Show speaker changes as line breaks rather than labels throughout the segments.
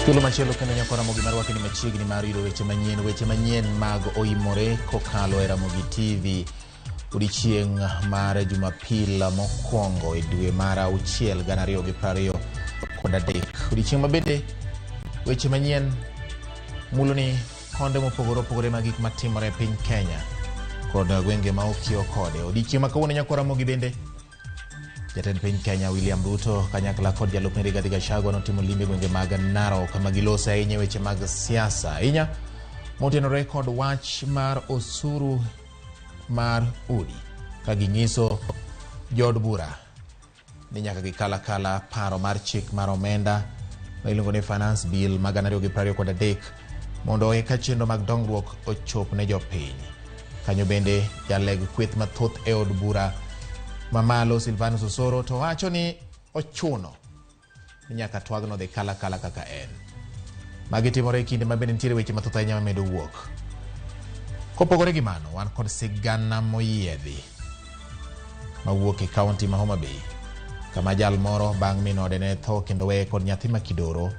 Thuolo machielo kendo nyako Ramogi marwaki ni machiegni mar yudo weche manyien mag oimore kokalo e Ramogi TV. Odiechieng' mar Jumapil mokwongo e dwe mar 6 2023. Odiechieng' mabende weche manyien mulo ni konde mopogore opogore mag gik matimore e piny Kenya kod gwenge ma okiewo kode. Odiechieng' ma kawuono nyako Ramogi bende Jatend piny Kenya William Ruto kanyakla kod jalupne Rigathi Gachagua notimo limbe gwenge mag Narok kama gilose ahinya weche mag siasa ahinya motenore kod wach mar osuru mar udi ka ginyiso jood bura ni nyaka gikal akala paro mar chik mar omenda ma iluongo ni Finance Bill mag 2023 mondo eka chenro mag dongruok ochop ne jopiny. Kanyo bende jaleg kweth mathoth e od bura mamalo Silvanus Osoro to wacho ni ochuno ni nyaka twagno dhi kala kala kaka en. Magi timore e kinde ma bende nitiere weche mathoth ahinya mamedo wuok. Kopogore gi mano, wan kod sigana moyiedhi mawuok e kaunti ma Homa Bay kama jal moro bang' min ode ne tho kendo weye kod nyathi ma kidoro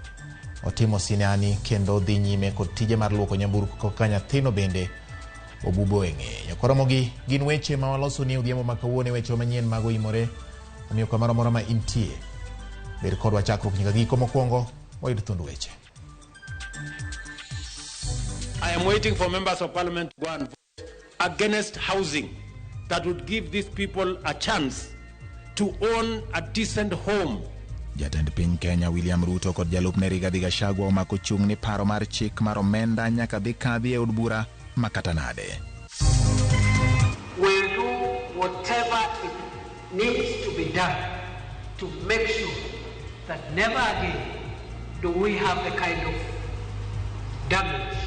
otimo sinani kendo dhi nyime kod tije mar luoko nyamburko ka nyathino bende obubo e ng'eye. Koromogi gin weche ma waloso ni odhiambo ma kawuono, weche manyien mag oimore, omiyo kamoro amora ma intie bed kodwa chakruok nyaka giko. Mokwongo wayud thund weche.
I am waiting for members of parliament to go and vote against housing that would give these people a chance to own a decent home.
Jatend piny Kenya William Ruto kod jalupne Rigathi Gachagua omako chung' ni paro mar chik mar omenda nyaka dhi kadhi e od bura makata nade.
We'll do whatever it needs to be done to make sure that never again do we have the kind of damage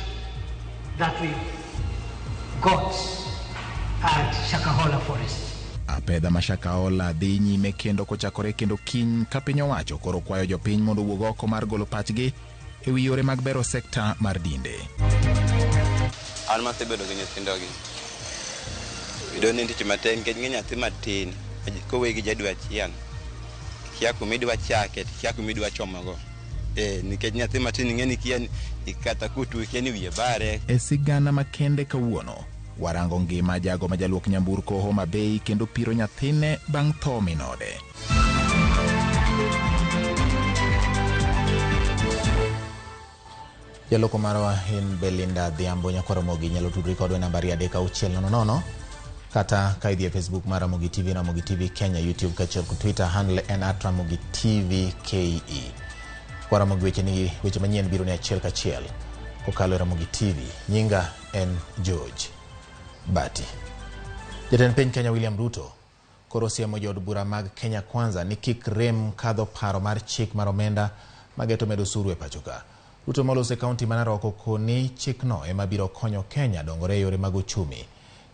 that we got at Shakahola Forest.
Apedha ma Shakahola dhi nyime kendo kochakore kendo kiny ka piny owacho koro kwayo jopiny mondo owuog oko mar golo pachgi e wi yore mag bero sekta mar dinde.
An masebedo gi nyithindogi, iyudo ni tich matek nikech ing'e nyathi matin kowe gi jadwe achiel, ikia kuma idwa chake to ikia kuma idwa chomogo. Nikech nyathi matin ing'e ni kia kata kotuo ikia ni wiye bare.
E sigana makende kawuono, warango ngima jago ma jaluok nyamburko Homa Bay kendo piro nyathine bang' tho min ode. Jaloko marwa en Belinda Adhiambo. Nyakwar Ramogi nyalo tudri kodwa e namba 23600 kata ka idhi e Facebook mar Ramogi TV, Ramogi TV Kenya, YouTube kaachiel kod Twitter handle en @RamogiTVKE. Kwa Ramogi weche ni weche manyien biro ni achiel kachiel kokalo e Ramogi TV. Nyinga en George Bati. Jatend piny Kenya William Ruto koro siemo jood bura mag Kenya Kwanza ni kik rem kadho paro mar chik mar omenda mageto medo osuru e pacho ka. Ruto moloso e kaunti ma Narok okoni chikno ema biro konyo Kenya dongore e yore mag uchumi.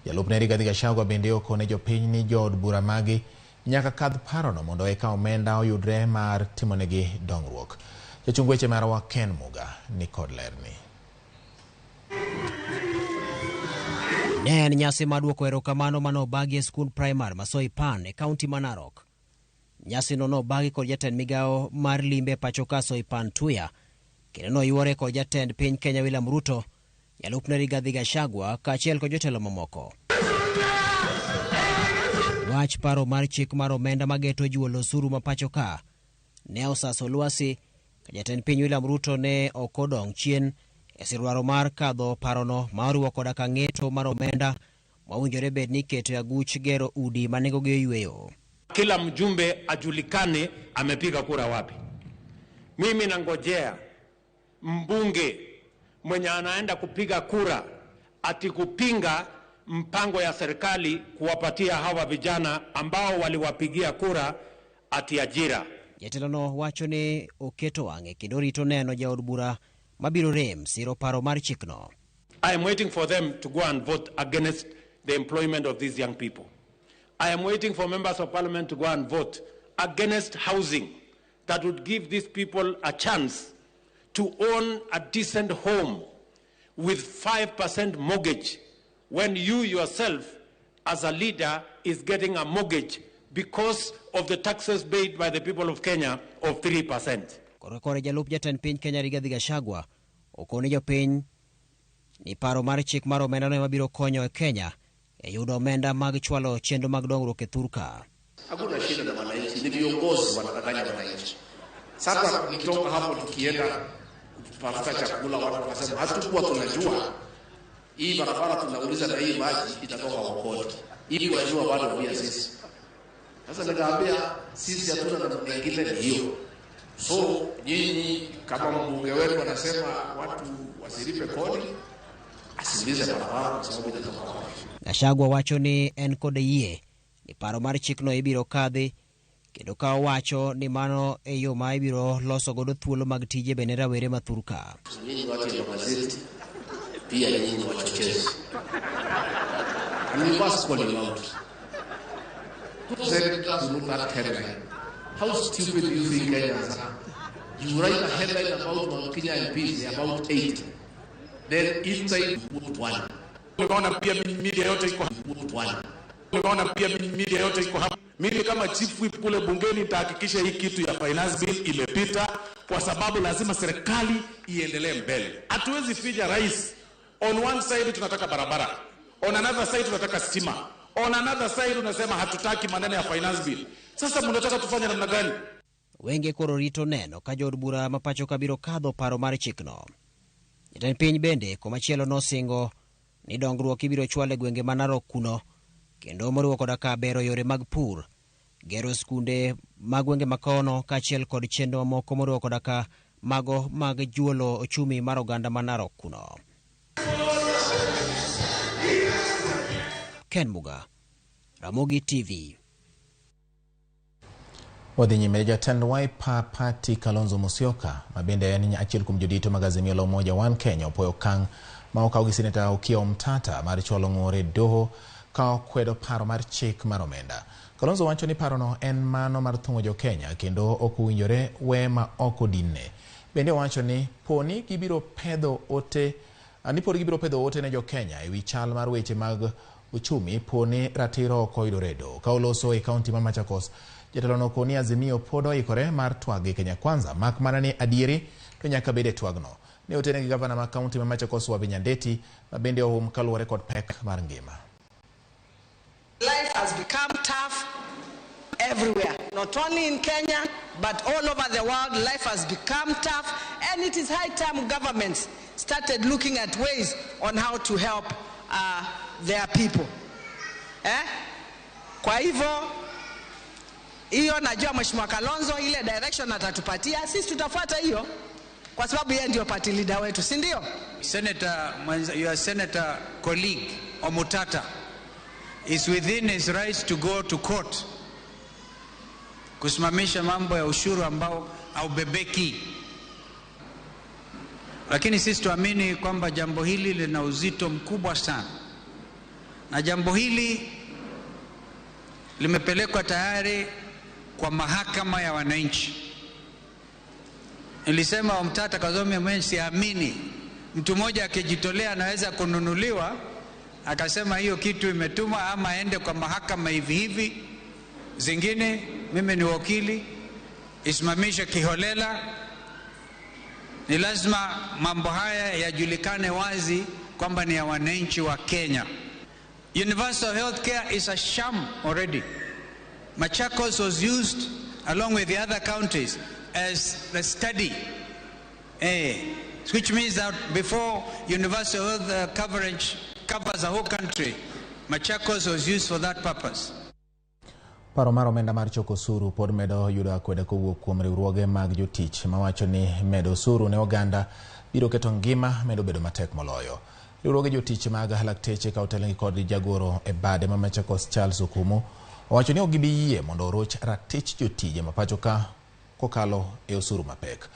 Jalupne Rigathi Gachagua bende okone jopiny ni jood bura magi nyaka kadh parono mondo eka omenda oyudre mar timonegi dongruok. Jachung weche marwa Ken Muga ni kod lerni.
Ne en nyasi mar duoko erokamano mane obagi e skund primar ma Soipan e kaunti ma Narok. Nyasino nobagi kod jatend migawo mar limbe pacho ka Soipan Tuya, kendo noyuore kod jatend piny Kenya William Ruto, jalupne Rigathi Gachagua kaachiel kod jotelo mamoko. Wach paro mar chik mar omenda mageto juolo osuru ma pacho ka ne osaso lwasi ka jatend piny William Ruto ne ok odong' chien e sirwaro mar kadho parono ma oriwo koda ka ng'eto mar omenda mawinjore bed ni iketo e aguch gero udi ma nengogi oyweyo.
Kila mjumbe ajulikane amepiga kura wapi. Mimi nangojea mbunge mwenye anaenda kupiga kura ati kupinga mpango ya serikali kuwapatia hawa vijana ambao waliwapigia kura ati ajira.
Jatelono wacho ni oketo wang'e kendo rito neno jaod bura mabiro rem siro paro mar chikno.
I am waiting for them to go and vote against the employment of these young people. I am waiting for members of parliament to go and vote against housing that would give these people a chance to own a decent home with 5% mortgage when you yourself as a leader is getting a mortgage because of the taxes paid by the people of Kenya of 3%.
Korka kore jalup jatend piny Kenya Rigathi Gachagua okone jopiny ni paro mar chik mar omenda no ema biro konyo e Kenya e yudo omenda mag chwalo chenro mag dongruok e thurka.
Hakuna shida na wananchi, ni viongozi wanadanganya wananchi. Sasa tukitoka hapo tukienda kutafuta chakula, watu wanasema hatukuwa tunajua hii barabara, tunauliza na hii maji itatoka kwa. Hivi wajua bado pia sisi. Sasa nikaambia sisi hatuna namna nyingine, ni hiyo. So nyinyi kama mbunge wenu anasema watu wasilipe kodi, asiulize barabara kwa sababu itatoka wapi.
Gachagua wacho ni en kod yie ni paro mar chikno ibiro kadhi kendo ka owacho ni mano e yo ma ibiro loso godo thuolo mag tije bende rawere ma thurka.
Nyinyi watu wa magazeti pia nyinyi wachochezi. And we must call you out. Senators wrote that headline. How stupid do you think Kenyans are? You write a headline about Mount Kenya MPs, about 8. Then inside you put one.
Nimeona pia media yote iko
Put one.
Nimeona pia media yote iko hapa. Mimi kama chief whip kule bungeni nitahakikisha hii kitu ya finance bill imepita, kwa sababu lazima serikali iendelee mbele. Hatuwezi finya rais. On one side tunataka barabara, on another side tunataka stima, on another side unasema hatutaki maneno ya finance bill. Sasa mnataka tufanye namna gani?
Wenge koro rito neno ka jood bura ma pacho ka biro kadho paro mar chikno. Jatend piny bende komachielo nosingo ni dongruok ibiro chwal e gwenge ma Narok kuno kendo moriwo koda ka bero yore mag pur, gero skunde mag gwenge makono kaachiel kod chenro mamoko moriwo koda ka mago mag juolo ochumi mar oganda ma Narok kuno. Ken Muga, Ramogi TV.
Wadhi nyime. Jatend Wiper Party Kalonzo Musyoka ma bende en achiel kuom jodito mag Azimio la Umoja One Kenya opoyo okang' ma okaw gi Seneta Okiya Omtata mar chwalo ng'ur e doho ka okwedo paro mar chik mar omenda. Kalonzo wacho ni parono en mano mar thung'o jo Kenya kendo ok owinjore we ma ok odinne. Bende owacho ni poni gibiro pedho ote ni pod gibiro pedho ote ne jo Kenya ewi chal mar weche mag uchumi poni ratiro ok oyudore e doho. Ka oloso e kaunti ma Machakos, jatelo no koni Azimio pod oikore mar twak gi Kenya Kwanza mak mana ni adieri to nyaka bed e twagno. Ne otene gi gavana ma kaunti ma Machakos Wavinya Ndeti ma bende ohum kaluwore kod pek mar ngima.
Life has become tough everywhere, not only in Kenya, but all over the world. Life has become tough, and it is high time governments started looking at ways on how to help their people. Eh? Kwa hivyo hiyo najua Mheshimiwa Kalonzo ile direction atatupatia, sisi tutafuata hiyo kwa sababu yeye ndio party leader wetu, si ndio?
Senator, your senator colleague Omutata is within his rights to go to court kusimamisha mambo ya ushuru ambao haubebeki. Lakini sisi tuamini kwamba jambo hili lina uzito mkubwa sana, na jambo hili limepelekwa tayari kwa mahakama ya wananchi. Nilisema Omtata Kazome mwenyewe siamini mtu mmoja akijitolea anaweza kununuliwa akasema hiyo kitu imetumwa ama aende kwa mahakama hivi hivi. Zingine mimi ni wakili, isimamishe kiholela. Ni lazima mambo haya yajulikane wazi kwamba ni ya wananchi wa Kenya. Universal healthcare is a sham already. Machakos was used along with the other counties as the study, which means that before universal health coverage covers the whole country, Machakos was used for that purpose.
Paro mar omenda mar choko osuru pod medo yudo akwede kowuok kuom riwruoge mag jotich mawacho ni medo osuru ne oganda biro keto ngima medo bedo matek moloyo. Riwruoge jotich mag lakteche ka otelnegi kod jagoro e bade ma Machakos Charles Okumu owacho ni ok gibi yie mondo oroch ratich jotije ma pacho ka kokalo e osuru mapek.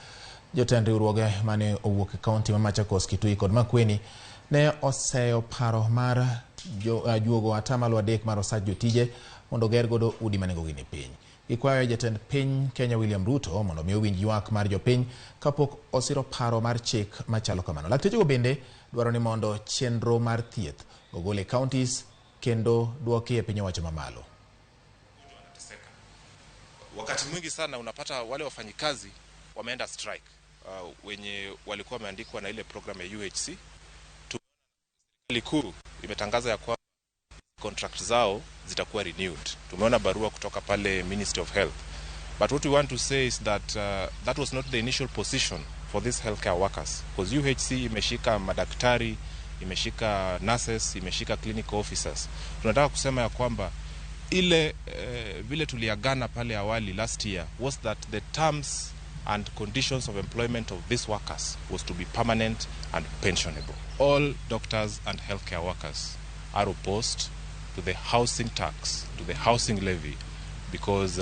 Jotend riwruoge mane owuok e kaunti ma Machakos, Kitui kod Makueni ne oseyo paro mar juogo 3% mar osach jotije mondo oger godo udi ma nengogi ni piny. Gikwayo jatend piny Kenya William Ruto mondo mi owinj ywak mar jopiny kapok osiro paro mar chik machalo kamano. Laktechego bende dwaro ni mondo chenro mar thieth ogol e counties kendo duoki e piny owacho mamalo.
Wakati mwingi sana unapata wale wafanyikazi Wameenda strike, wenye walikuwa wameandikwa na ile program ya UHC. Serikali kuu imetangaza ya kwamba contract zao zitakuwa renewed. Tumeona barua kutoka pale Ministry of Health. But what we want to say is that that was not the initial position for these healthcare workers, because UHC imeshika madaktari, imeshika nurses, imeshika clinical officers. Tunataka kusema ya kwamba ile vile tuliagana pale awali last year was that the terms and conditions of employment of these workers was to be permanent and pensionable. All doctors and healthcare workers are opposed to the housing tax, to the housing levy, because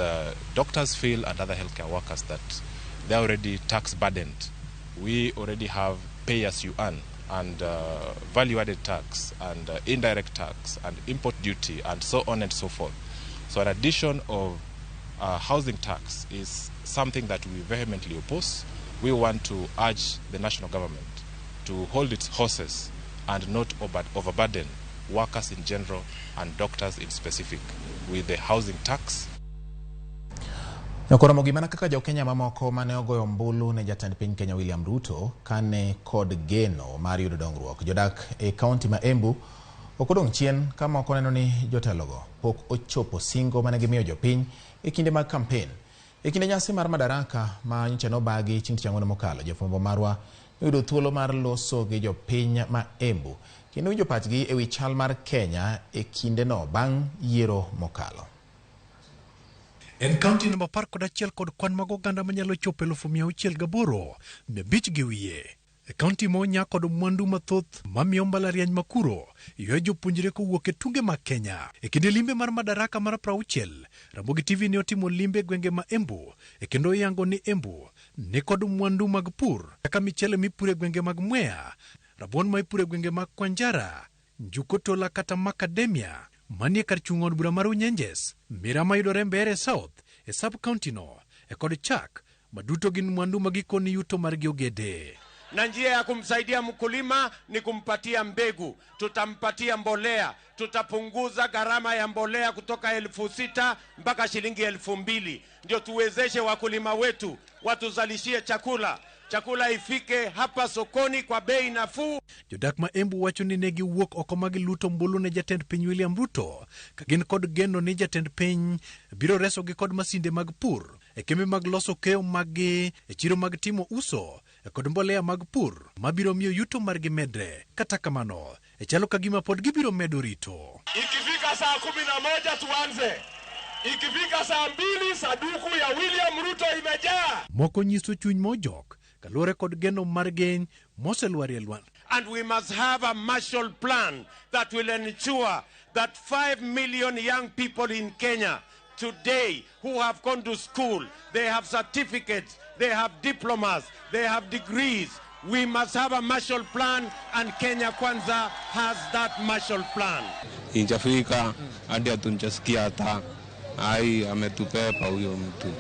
doctors feel, and other healthcare workers, that they're already tax burdened. We already have pay as you earn and value added tax and indirect tax and import duty and so on and so forth. So an addition of housing tax is something that we vehemently oppose. We want to urge the national government to hold its horses and not overburden workers in general and doctors in specific with the housing tax.
Nyakoro mana kaka jo-Kenya mamoko mane ogoyo ombulu ne jatend piny Kenya William Ruto kane kod geno mar yudo dongruok. Jodak e kaunti ma Embu ok odong' chien ka moko neno ni jotelogo pok ochopo singo mane gimiyo jopiny e kinde mag kampen. E kinde nyasi mar Madaraka ma nyocha nobagi chieng' tich ang'wen mokalo, jofwambo marwa noyudo thuolo mar loso gi jopiny ma Embu kendo winjo pachgi e wi chal mar Kenya e kindeno bang' yiero mokalo.
En kaunti namba 11 kod kwan mag oganda manyalo chopo 608,500 gi wiye. E kaunti ma onya kod mwandu mathoth mamiyo mbalariany makuro ywayo jopuonjre kowuok e tunge mag Kenya. E kinde limbe mar Madaraka mar 60, Ramogi TV ne otimo limbe e gwenge ma Embu e kendo oyango ni Embu ni kod mwandu mag pur kaka michele mipuro e gwenge mag Mwea, rabuon ma ipuro e gwenge mag Kwanjara, njukotola kata macadamia manie kar chung' od bura mar Unyenjes, mira mayudore Mbeere South e sub county no e kod chak maduto gin mwandu ma gikoni yuto margi ogede.
Na njia ya kumsaidia mkulima ni kumpatia mbegu, tutampatia mbolea, tutapunguza gharama ya mbolea kutoka 6,000 mpaka shilingi 2,000, ndio tuwezeshe wakulima wetu watuzalishie chakula, chakula ifike hapa sokoni kwa bei nafuu.
Jodak ma Embu wacho ni ne giwuok oko ma giluto ombulu ne jatend piny William Ruto ka gin kod geno ni jatend piny biro resogi kod masinde mag pur e kembe mag loso keyo maggi e chiro mag timo uso e kod mbolea mag pur mabiro miyo yuto margi medre. Kata kamano, e chalo ka gima pod gibiro medo rito.
Ikifika saa 11 tuanze. Ikifika saa 2 saduku ya William Ruto imejaa.
Moko nyiso chuny mojok kaluwore kod geno margi moselwarie lwanda.
And we must have a Marshall Plan that will ensure that 5 million young people in Kenya today who have gone to school, they have certificates, they have diplomas, they have degrees. We must have a Marshall Plan, and Kenya Kwanza has that Marshall Plan.
Injafika hadi hatunjasikia hata ai ametupepa huyo mtu.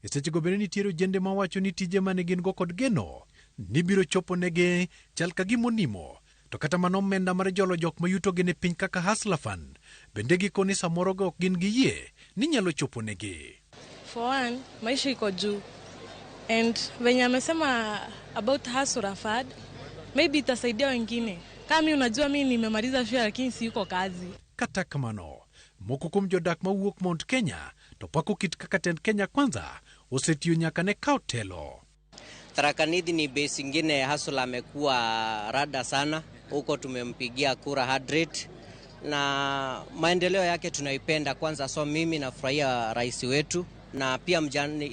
E sechego bende nitiere ojende mawacho ni tije mane gin go kod geno ni biro chopo negi chal ka gimonimo, to kata mano omenda mar jolo jok ma yutogi ni piny kaka Hustler Fund bende gikoni samoro go ok gin gi yie ni nyalo chopo negi.
For one, maisha iko juu, and venye amesema about Hustler Fund maybe itasaidia wengine. Kama mimi, unajua mimi nimemaliza shule lakini siyuko kazi.
Kata kamano, moko kuom jodak mawuok Mount Kenya to pako kit kaka tend Kenya Kwanza osetiyo nyaka ne kaw telo.
Tharaka Nithi ni base ingine Hustler amekuwa rada sana huko, tumempigia kura hard rate na maendeleo yake tunaipenda kwanza. So mimi nafurahia rais wetu na pia mjani,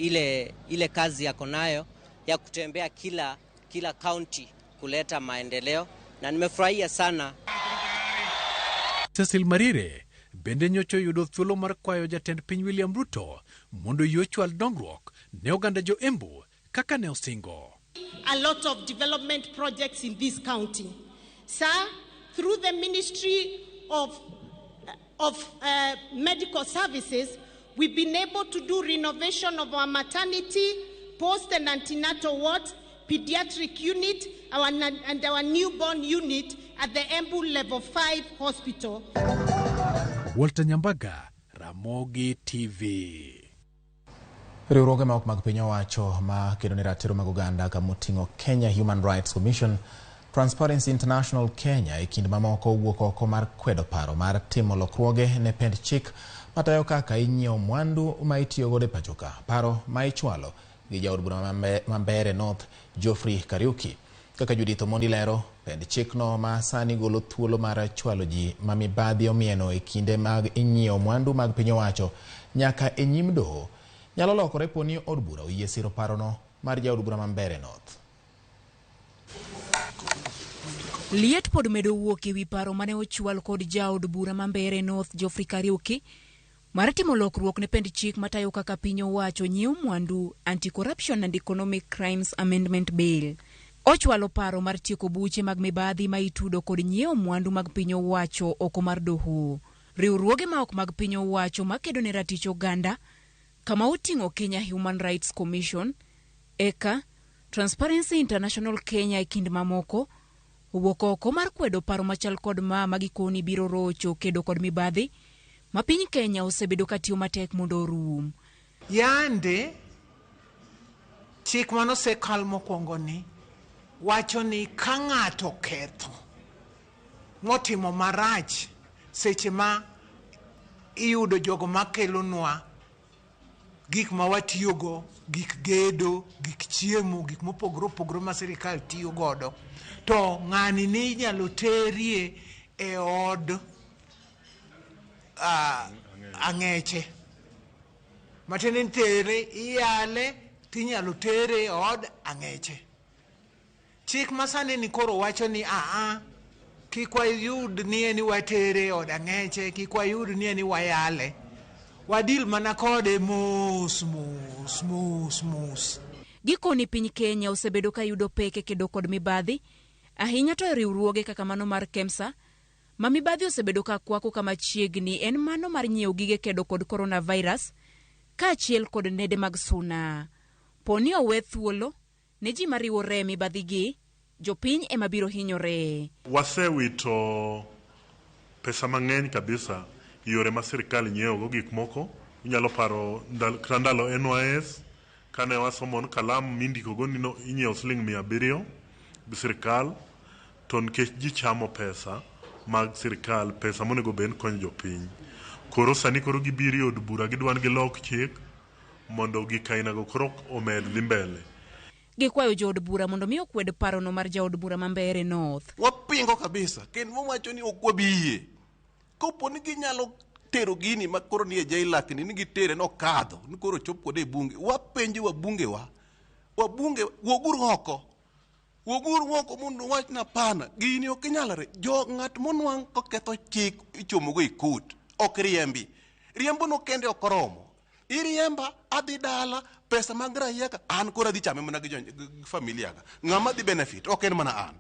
ile kazi yako nayo ya kutembea kila county kuleta maendeleo, na nimefurahia sana.
Cecil Marire bende nyocha oyudo thuolo mar kwayo jatend piny William Ruto mondo yie ochwal dongruok ne oganda jo Embu kaka ne osingo.
A lot of development projects in this county. Sir, through the Ministry of Medical Services, we've been able to do renovation of our maternity, post and antenatal wards, pediatric unit, and our newborn unit at the Embu Level 5 Hospital.
Walter Nyambaga, Ramogi TV.
Riwruoge ma ok mag piny owacho ma kedo ne ratiro mag oganda kamoting'o Kenya Human Rights Commission, Transparency International Kenya e kind mamoko owuok oko mar kwedo paro mar timo lokruoge ne pend chik matayo kaka inyiewo mwandu ma itiyogodo e pachoka. Paro ma ichwalo gi jaod bura ma Mbeere North Geoffrey Kariuki. Kaka Judith Omondi lero, pend chikno ma sani golo thuolo mar chwalo ji ma mibadhi omieno e kinde mag inyiewo mwandu mag piny owacho nyaka e nyim doho nyalo lokore poni od bura oyie siro parono mar jaod bura ma Mbeere North.
Liet pod medo wuok ewi paro mane ochwal kod jaod bura ma Mbeere North Geoffrey Kariuki mar timo lokruok ne pend chik matayo kaka piny owacho nyiewo mwandu Anti-Corruption and Economic Crimes Amendment Bill. Ochwalo paro mar tieko buche mag mibadhi ma itudo kod nyiewo mwandu mag piny owacho oko mar doho. Riwruoge ma ok mag piny owacho makedo ne ratich oganda kama oting'o Kenya Human Rights Commission, Eka, Transparency International Kenya e kind mamoko, owuok oko mar kwedo paro machal kod ma ma gikoni biro rocho kedo kod mibadhi ma piny Kenya osebedo ka tiyo matek mondo orum.
Yande chik manosekal mokwongo ni wacho ni ka ng'ato oketho motimo marach seche ma iyudo jogo makelonwa gik ma watiyogo, gik gedo, gik chiemo, gik mopogore opogore ma sirikal tiyo godo, to ng'ani ni inyalo terie e od ang'eche. Matiende ni tere, iyale, tinyalo tere e od ang'eche. Chik masani ni koro wacho ni aa, kik wayud ni ni watere e od ang'eche, kik wayud ni ni wayale. Wadil mana kode mos mos mos mos.
Gikoni piny Kenya osebedo ka yudo pek e kedo kod mibadhi, ahinya to e riwruoge kaka mano mar KEMSA, ma mibadhi osebedo ka kwako kama chiegni en mano mar nyiewo gige kedo kod coronavirus kaachiel kod nede mag suna. Poni owe thuolo ne ji mariwore e mibadhi gi, jopiny ema biro hinyore.
Wasewito pesa mang'eny kabisa yore ma sirikal nyiewogo gik moko. Inyalo paro kata ndalo NYS kane wasomo ni kalam mindikogo ni inyiewo siling 700 gi sirikal, to nikech ji chamo pesa mag sirikal, pesa monego bed ni konyo jopiny. Koro sani koro gibiro e od bura gidwa ni gilok chik mondo gik ainago koro omed dhi mbele.
Gikwayo jood bura mondo mi okwed parono mar jaod bura ma Mbeere North.
Wapingo kabisa kendo wawacho ni ok wabi yie. Kopo ni ginyalo tero gini ma koro nie JLAC ni gitere nokadho ni koro chop kode e bunge, wapenjo wabungewa, wabunge wuoguru oko, wuoguru oko mondo uwach ni hapana, gini ok nyalre. Jo ng'at monwang' koketho chik ichomogo e kot, ok riembi. Riembo no kende ok oromo. Iriemba, adhi dala, pesa mag raia ka, an koro adhi chame mana gi familia ga. Ng'ama dhi benefit, ok en mana an.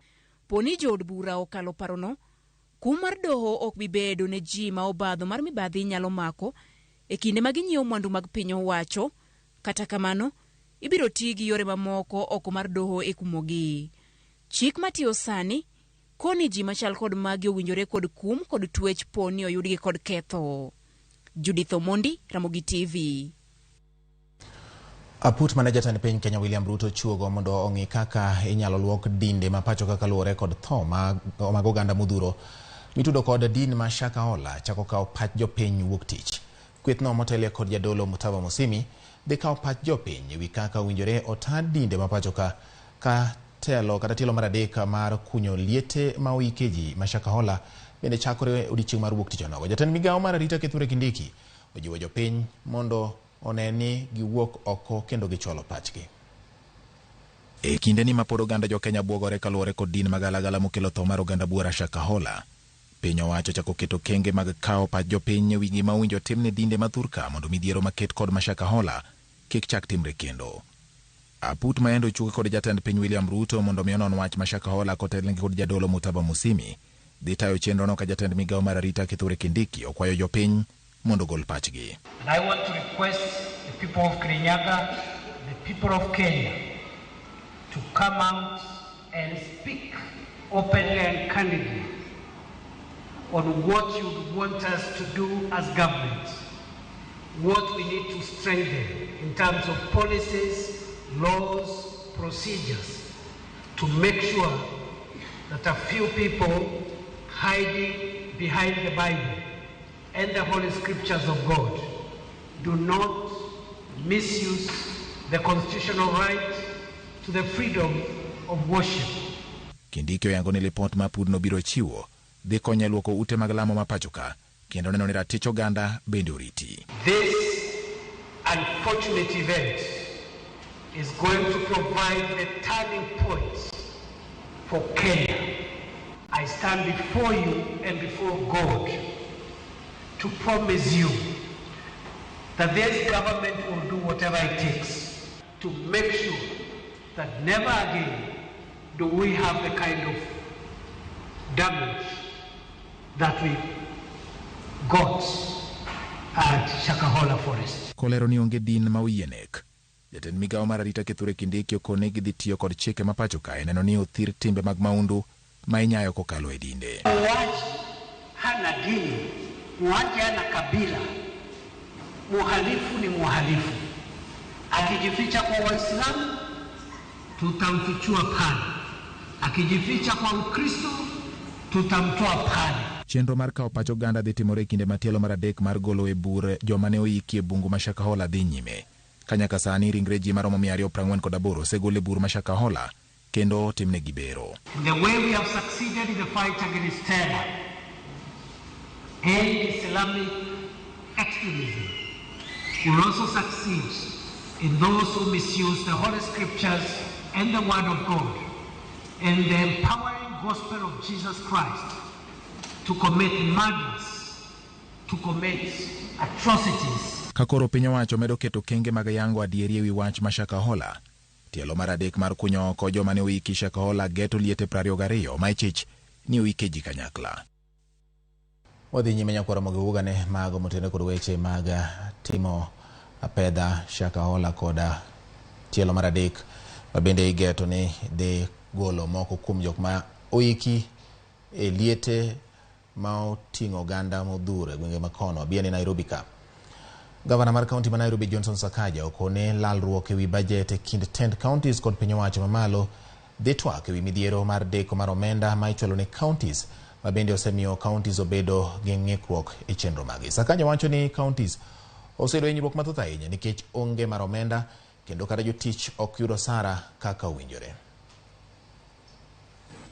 Poni jood bura okalo parono, kum mar doho ok bi bedo ne ji ma obadho mar mibadhi nyalo mako e kinde ma ginyiewo mwandu mag piny owacho. Kata kamano, ibiro ti gi yore mamoko oko mar doho e kumogi. Chik matiyo sani koni ji machal kod magi owinjore kod kum kod twech po ni oyudgi kod ketho. Judith Omondi, Ramogi TV.
Aput mane jatend piny Kenya William Ruto chuogo mondo ong'i kaka inyalo luok dinde ma pacho kaka luwore kod tho mag oganda modhuro mitudo kod din ma Shakahola chako kawo pach jopiny wuok tich. Kwethno motelie kod jadolo Mutava Musimi dhi kawo pach jopiny ewi kaka owinjore ota dinde ma pacho ka ka telo kata tielo mar adek mar kunyo liete ma oike ji ma Shakahola bende chakore odiechieng' mar wuok tich onogo. Jatend migawo mar arita Kithure Kindiki ojiwo jopiny mondo one ni giwuok oko kendo gichwalo pachgi. E kinde ni mapod oganda jo Kenya bwogore kaluwore kod din magalagala mokelo tho mar oganda buora Shakahola, piny owacho chako keto kenge mag kawo pach jopiny ewi gima owinjo tim ne dinde ma thurka mondo midhiero maket kod ma Shakahola kik chak timre kendo. Aput ma endo ochuogi kod jatend piny William Ruto mondo mi onon wach ma Shakahola kotelnegi kod jadolo Mutava Musimi dhi tayo chenrono ka jatend migawo mar arita Kithure Kindiki okwayo jopiny mondo ogol pachgi.
And I want to request the people of Kirinyaga, the people of Kenya, to come out and speak openly and candidly on what you would want us to do as government what we need to strengthen in terms of policies, laws, procedures to make sure that a few people hiding behind the Bible and the Holy Scriptures of God do not misuse the constitutional right to the freedom of worship.
Kindiki oyango ni lipot ma pudno biro chiwo dhi konyo e luoko ute mag lamo ma pacho ka kendo neno ni ratich oganda bende oriti.
This unfortunate event is going to provide the turning point for Kenya. I stand before you and before God to promise you that this government will do whatever it takes to make sure that never again do we have the kind of damage that we got at Shakahola Forest.
Kolero ni onge din ma oyie nek. Jatend migawo mar arita Kithure Kindiki okone gidhi tiyo kod chike ma pacho kae neno ni othir timbe mag maundu ma inyayo kokalo e dinde.
Muuaji hana dini, muuaji hana kabila, muhalifu ni muhalifu. Akijificha kwa Waislamu tutamfichua pale, akijificha kwa Ukristo tutamtoa pale.
Chenro mar kawo pach oganda dhi timore e kinde matielo mar adek mar golo e bur joma ne oiki e bungu ma Shakahola dhi nyime. Ka nyaka sani ringre ji maromo 248 osegol e bur ma Shakahola kendo otimnegi bero.
In the way we have succeeded in the fight against terror and Islamic extremism, we will also succeed in those who misuse the Holy Scriptures and the Word of God and the empowering gospel of Jesus Christ to commit murders, to commit atrocities.
Ka koro piny owacho medo keto kenge mag yango adieri ewi wach ma Shakahola, tielo mar adek mar kunyo oko joma ne oiki Shakahola geto liete 22 ma ichich ni oike ji kanyakla. Wadhi nyime nyakwar Ramogi Ugane mago motenore kod weche mag timo apedha Shakahola koda tielo mar adek ma bende igeto ni dhi golo moko kuom jok ma oiki e liete ma oting'o oganda modhuro e gwenge ma kono abia ni Nairobi ka. Gavana mar kaunti ma Nairobi Johnson Sakaja okone lalruok ewi bajet e kind tend counties kod piny owacho mamalo dhi twak ewi midhiero mar deko mar omenda ma ichwalo ne counties ma bende osemiyo counties obedo gi ng'ikruok e chenro magi. Sakaja wacho ni counties oseyudo hinyruok mathoth ahinya nikech onge mar omenda kendo kata jotich ok yud osara kaka owinjore.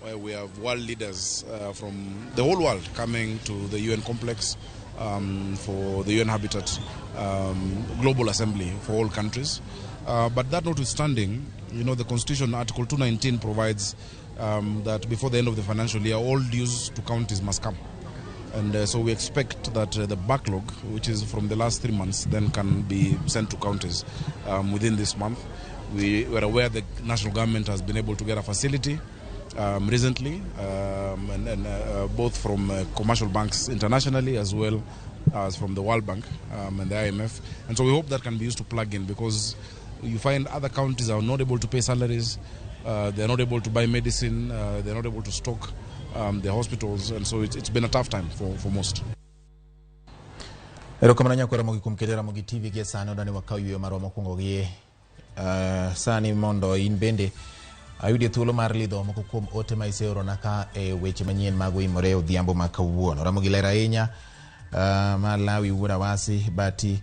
Where we have world leaders from the whole world coming to the UN complex for the UN Habitat Global Assembly for all countries. But that notwithstanding, you know, the Constitution, Article 219, provides that before the end of the financial year, all dues to counties must come. And so we expect that the backlog, which is from the last 3 months, then can be sent to counties within this month. We were aware the national government has been able to get a facility recently, and both from commercial banks internationally as well as from the World Bank and the IMF. And so we hope that can be used to plug in, because you find other counties are not able to pay salaries, they're not able to buy medicine, they're not able to stock their hospitals, and so it's been a tough time for most.
Erokamano nyakwar Ramogi kuom keto Ramogi TV gie sani odani wakaw yweyo marwa mokwongo gi sani mondo in bende ayudie thuolo mar lidho moko kuom ote ma iseorona ka e weche manyien mag oimore odhiambo ma kawuono. Ramogi ler ahinya ma Lawi Wuod Awasi Bati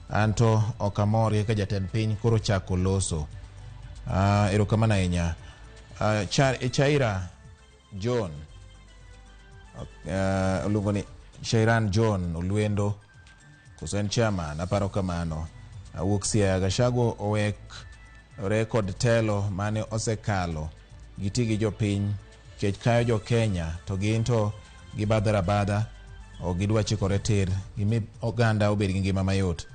anto ok amor kaka jatend piny koro chako loso. Erokamano ahinya. Chaira John oluongo ni Shairan John Olwendo koso en chairman aparo kamano. Awuok Siaya. Gachagua owek rekod telo mane osekalo giti gi jopiny kech kayo jo Kenya to gin to gibadhore abadha ok gidwa chikore tir gimi oganda obed gi ngima mayot.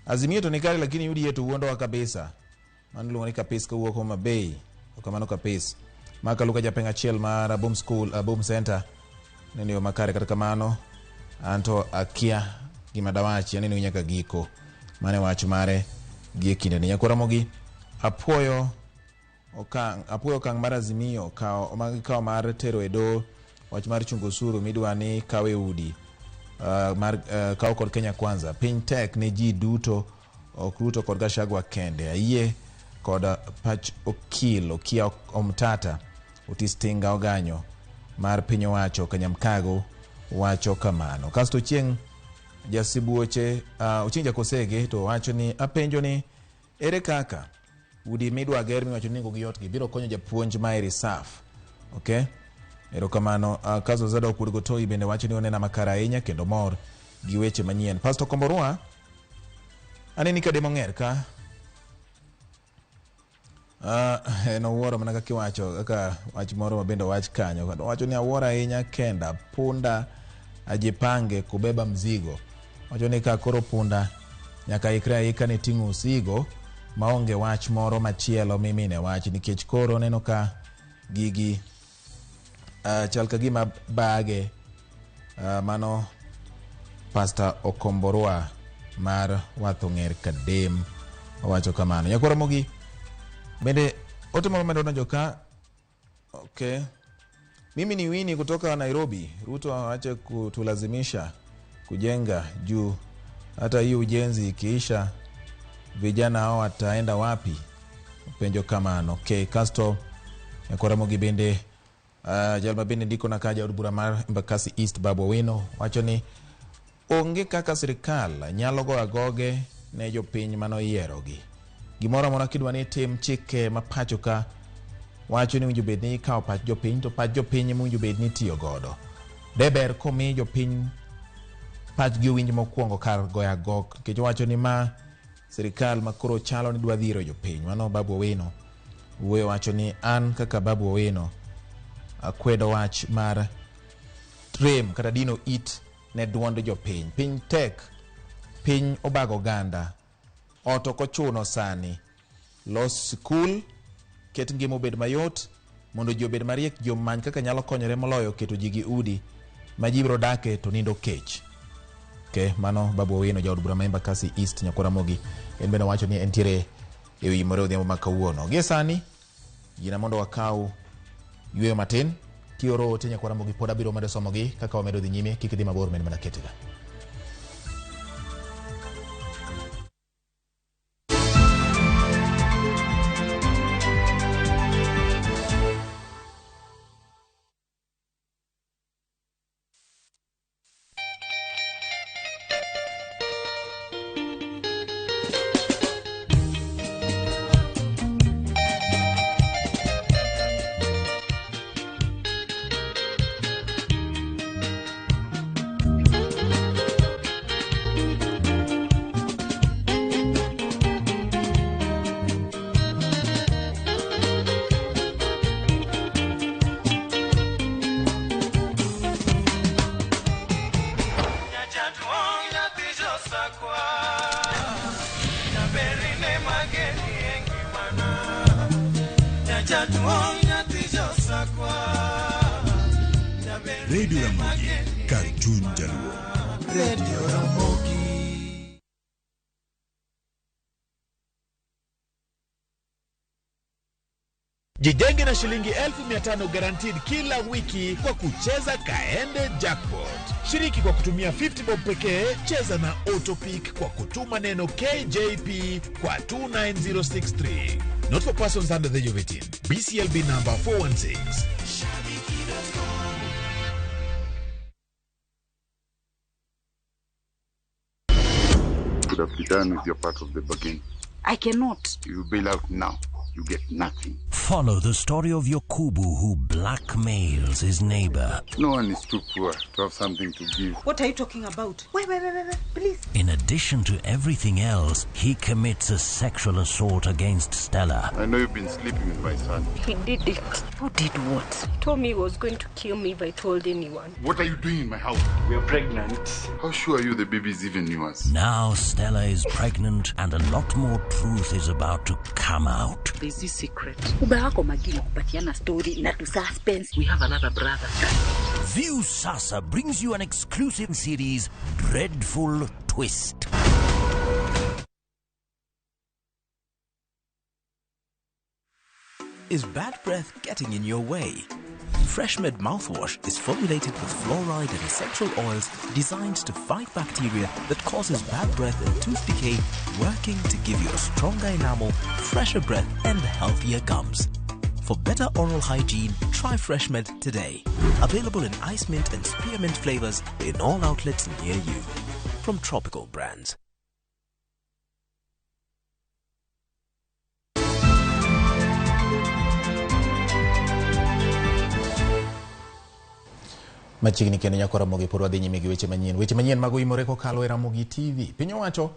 Azimio to ni kare lakini UDA to wuondowa kabisa. Mano iluongo ni Kapis kawuok Homa Bay. Kamano Kapis. Maka Luka japeng achiel mar Abom School, Abom Center neno yo makare kata kamano anto akia gima dawachi aneno nyaka giko. Mane wach mare gie kindeni. Nyakwar Ramogi apuoyo okang' mar Azimio kawo mar tero e doho wach mar chungo osuru midwa ni kawe udi. Mar kaw kod Kenya Kwanza. Piny tek ne ji duto, ok Ruto kod Gachagua kende. Ayie kod pach okil Okia Omtata. Otis Tinga Oganyo mar piny owacho Kanyamkago wacho kamano. Kasto chieng' jasibuoche Ochieng' Jakosege to wacho ni apenjo ni ere kaka udi midwa ger miwacho ni nengogi yot gi biro konyo japuonj ma e risaf. Okay? Erokamano. Kasto Zadok Wuod Gotoi bende wacho ni onena makare ahinya kendo mor gi weche manyien. Pastor Komborwa, aneni ka demo ng'er ka. En owuoro mana kaka iwacho, kaka wach moro ma bende owach kanyo. Owacho ni awuoro ahinya kenda punda ajipange kubeba mzigo. Owacho ni ka koro punda nyaka ikre aika ne ting'o osigo maonge wach moro machielo mimine wach, nikech koro oneno ka gigi chal ka gima bage. Mano Pastor Okomborwa mar Watho Ng'er Kadem owacho kamano. Nyakwar Ramogi bende ote moro medo donjo ka. Okay. Mimi ni Winnie kutoka Nairobi. Ruto aache kutulazimisha kujenga juu hata hii ujenzi ikiisha vijana hao wataenda wapi? Penjo kamano. Okay, Kasto Nyakwar Ramogi bende jal ma bende ndiko na kaja od bura mar Embakasi East Babu Owino wacho ni onge kaka sirikal nyalo goyo agoge ne jopiny manoyierogi. Gimoro amora kidwa ni itim, chike ma pacho ka wacho ni winjo bed ni ikawo pach jopiny, to pach jopiny ema owinjo bed ni itiyo godo. De ber komi jopiny pachgi owinj mokwongo kar goyo agok, nikech owacho ni ma sirikal ma koro chalo ni dwa dhiro jopiny. Mano Babu Owino wuoyo, wacho ni an kaka Babu Owino akwedo wach mar rem kata dino it ne duond jopiny. Piny tek, piny obago oganda, ot ok ochuno sani. Los sikul, ket ngima obed mayot mondo ji obed mariek, ji omany kaka nyalo konyore moloyo keto ji gi udi ma ji biro dake to nindo kech. Okay, mano Babu Owino jaod bura ma Embakasi East Nyakwar Ramogi en bende owacho ni entiere e wi more odhiambo ma kawuono. Gie sani yina mondo wakaw yweyo matin. Kioro ote Nyakwar Ramogi pod abiro medo somogi kaka wamedo dhi nyime. Kik idhi mabor, med mana ketga.
Radio Ramogi, kar chuny jaluo.
Radio Ramogi.
Jijenge na shilingi 500,000 guaranteed kila wiki kwa kucheza Kaende Jackpot. Shiriki kwa kutumia 50 bob pekee, cheza na Autopick kwa kutuma neno KJP kwa 29063. Not for persons under the age of 18. BCLB number 416.
Could have done with your part of the bargain.
I cannot.
You bail out now, you get nothing.
Follow the story of Yakubu, who blackmails his neighbor.
No one is too poor to have something to give.
What are you talking about? Wait, wait, wait, wait, wait, please.
In addition to everything else, he commits a sexual assault against Stella.
I know you've been sleeping with my son.
He did it. Who did what? He told me he was going to kill me if I told anyone.
What are you doing in my house?
We are pregnant.
How sure are you the baby is even yours?
Now Stella is pregnant and a lot more truth is about to come out.
There's this secret. Uba wako magini kupatiana story na tu suspense.
We have another brother.
View Sasa brings you an exclusive series, Dreadful Twist.
Is bad breath getting in your way?
FreshMed mouthwash is formulated with fluoride and essential oils designed to fight bacteria that causes bad breath and tooth decay, working to give you a stronger enamel, fresher breath, and healthier gums. For better oral hygiene, try FreshMed today. Available in ice mint and spearmint flavors in all outlets near you. From Tropical Brands.
Machiegni kendo nyako Ramogi pod wadhi nyime gi weche manyien. Weche manyien mag oimore kokalo e Ramogi TV. Piny owacho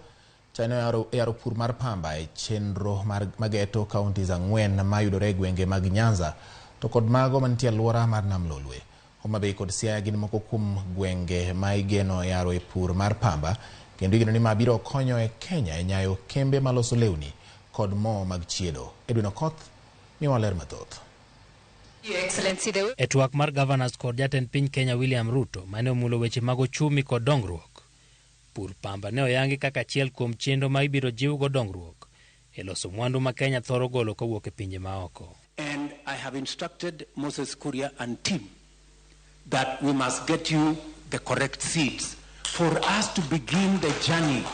chano yaro pur mar pamba e chenro mar mageto counties 4 mayudore e gwenge mag Nyanza to kod mago mantie alwora mar Nam Lolwe. Homa Bay kod Siaya gin moko kuom gwenge ma igeno yaro e pur mar pamba kendo igeno ni ma biro konyo e Kenya e nyayo kembe maloso lewni kod mo mag chiedo. Edwin Okoth miwa ler mathoth.
E twak mar governors kod jatend piny Kenya William Ruto mane omulo weche mag ochumi kod dongruok, pur pamba ne oyangi kaka achiel kuom chenro ma ibiro jiwgo dongruok e loso mwandu ma Kenya thoro golo kowuok e pinje maoko.
And I have instructed Moses Kuria and team that we must get you the correct seeds for us to begin the journey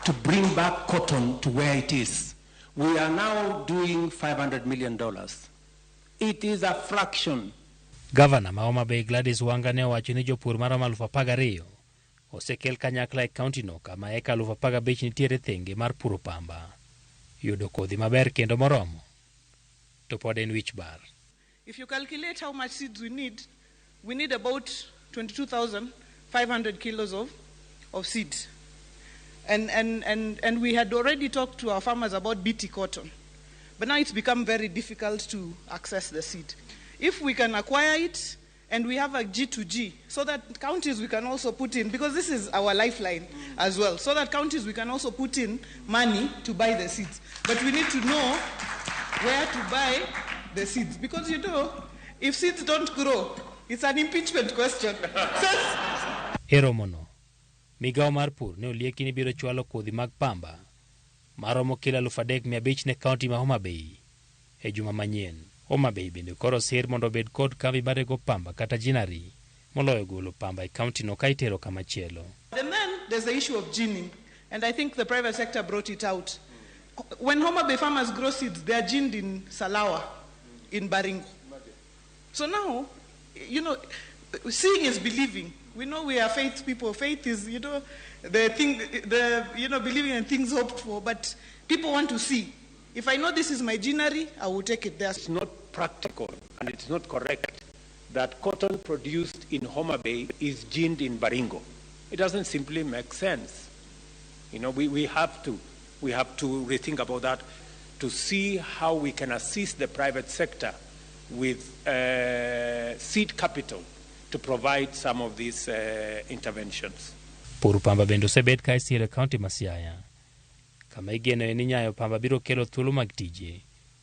to bring back cotton to where it is. We are now doing $500 million. It is a fraction.
Governor ma Homa Bay Gladys Wanga ne owacho ni jopur maromo 12,000 osekel kanyakla e kaunti no kama eka 15,000 nitiere thenge mar puro pamba. Yudo kodhi maber kendo moromo to pod en wich bar.
If you calculate how much seeds we need about 22,500 kilos of seed. And we had already talked to our farmers about BT cotton. But now it's become very difficult to access the seed. If we can acquire it, and we have a G2G, so that counties we can also put in, because this is our lifeline as well, so that counties we can also put in money to buy the seeds. But we need to know where to buy the seeds, because you know, if seeds don't grow, it's an impeachment question.
Eromono. Migao mar pur ne olieki ni biro chwalo kodhi mag pamba maromo kilo 3,500 ne kaunti ma Homa Bay e juma manyien. Homa Bay bende koro sir mondo obed kod kambi marego pamba kata jinari moloyo golo pamba e kaunti no ka itero kama chielo.
And then there's the issue of ginning, and I think the private sector brought it out. When Homa Bay farmers grow seeds, they are ginned in Salawa, in Baringo. So now, you know, seeing is believing. We know we are faith people. Faith is, you know, the thing, the, you know, believing in things hoped for. But people want to see. If I know this is my ginnery, I will take it there.
It's not practical and it's not correct that cotton produced in Homa Bay is ginned in Baringo. It doesn't simply make sense. You know, we have to rethink about that to see how we can assist the private sector with seed capital to provide some of these interventions.
Pur pamba bende osebet ka isiro e kaunti ma Siaya, kama igeno ni nyayo pamba biro kelo thuolo mag tije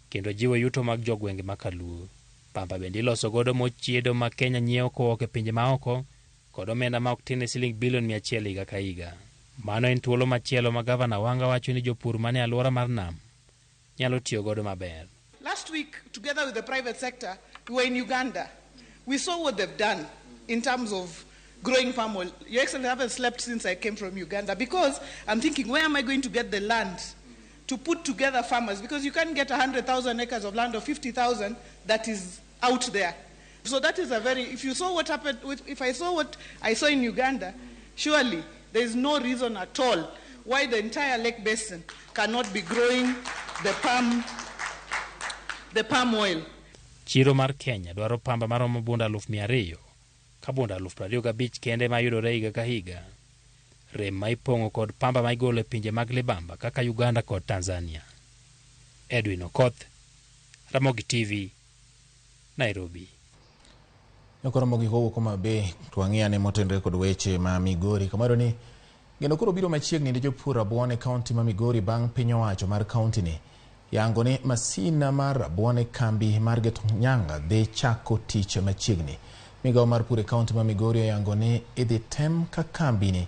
kendo jiwo yuto mag jogwenge ma Kaluo. Pamba bende iloso godo mo chiedo ma Kenya nyiewo kowuok e pinje maoko kod omenda ma ok tin ne siling bilion 100 higa ka higa. Mano en thuolo machielo ma Gavana Wanga wacho ni jopur mane alwora mar nam nyalo tiyo godo maber.
Last week, together with the private sector, we were in Uganda. We saw what they've done in terms of growing palm oil. Your Excellency, I haven't slept since I came from Uganda because I'm thinking, where am I going to get the land to put together farmers? Because you can't get 100,000 acres of land or 50,000 that is out there. So that is a very, if you saw what happened, if I saw what I saw in Uganda, surely there is no reason at all why the entire lake basin cannot be growing the palm oil.
Chiro mar Kenya dwaro pamba maromo bunda 200,000 ka bunda 25,000 kende mayudore higa ka higa. Rem ma ipong'o kod pamba ma igolo e pinje mag libamba kaka Uganda kod Tanzania. Edwin Okoth, Ramogi TV, Nairobi.
Ramogi kowuok Homa Bay to wang'i ane motenore kod weche ma Migori. Kamoro ni geno koro biro machiegni ne jopur rabuon e kaunti ma Migori bang' piny owacho mar kaunti ni yango ni masina mar rabuon e kambi mar Getonyanga dhi chako tich machiegni. Migawo mar pur e kaunti ma Migori oyango ni idhi tem ka kambini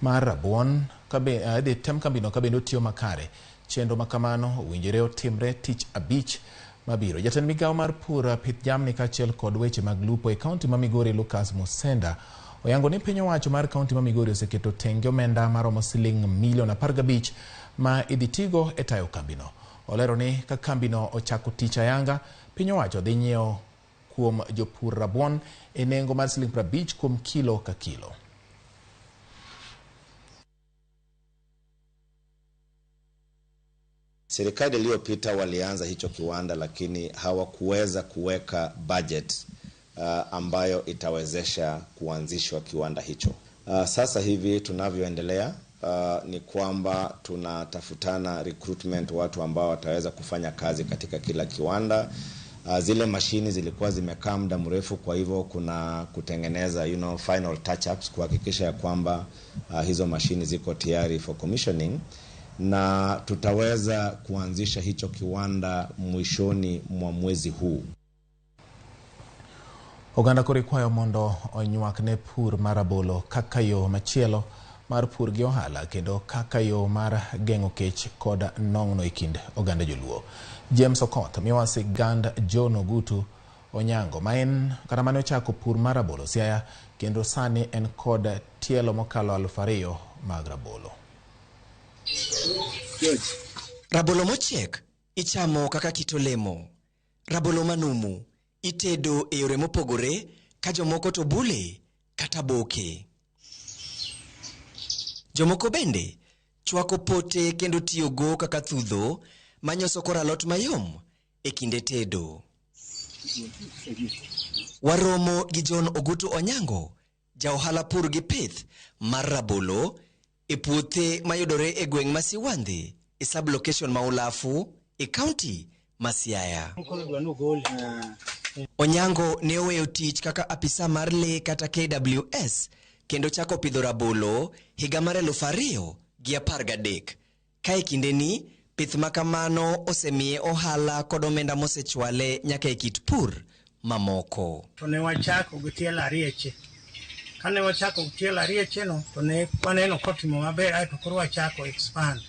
mar rabuon idhi tem kambino ka bende otiyo makare. Chenro ma kamano owinjore otimre tich abich mabiro. Jatend migawo mar pur, pith jamni kaachiel kod weche mag lupo e kaunti ma Migori Lucas Musenda oyango ni piny owacho mar kaunti ma Migori oseketo tenge omenda maromo siling milion 15 ma idhi tigo e tayo kambino. Olero ni ka kambino ochako tich ayanga, piny owacho dhi nyiewo kuom jopur rabuon e nengo mar siling 50 kuom kilo ka kilo.
Serikali iliyopita walianza hicho kiwanda lakini hawakuweza kuweka budget ambayo itawezesha kuanzishwa kiwanda hicho. Sasa hivi tunavyoendelea ni kwamba tunatafutana recruitment, watu ambao wataweza kufanya kazi katika kila kiwanda. Zile mashini zilikuwa zimekaa muda mrefu, kwa hivyo kuna kutengeneza final touch-ups kuhakikisha ya kwamba hizo mashini ziko tayari for commissioning, na tutaweza kuanzisha hicho kiwanda mwishoni mwa mwezi huu.
Oganda koro ikwayo mondo onywak ne pur mar rabolo kaka yo machielo mar pur gi ohala kendo kaka yo mar geng'o kech kod nong'no e kind oganda joluo. James Okoth miyowa sigand John Ogutu Onyango ma en kata mane ochako pur mar rabolo Siaya kendo sani en kod tielo mokalo 2000 mag rabolo.
Rabolo mochiek ichamo kaka kit olemo. Rabolo manumu itedo e yore mopogore ka jomoko to bule kata boke. Jomoko bende chwako pote kendo tiyogo kaka thudho manyoso kor alot mayom e kinde tedo. Waromo gi John Ogutu Onyango, ja ohala pur gi pith mar rabolo e puothe mayudore e gweng' ma Siwandhi e sub-location ma Ulafu e kaunti ma Siaya. Onyango ne oweyo tich kaka apisa mar lee kata KWS kendo chako pidho rabolo higa mar 2013. Ka e kindeni, pith makamano osemiye ohala kod omenda mosechwale nyaka e kit pur mamoko.
To ne wachako gi tielo arieche. Kane wachako gi tielo arieche no, to ne waneno kotimo maber, aeto koro wachako expand.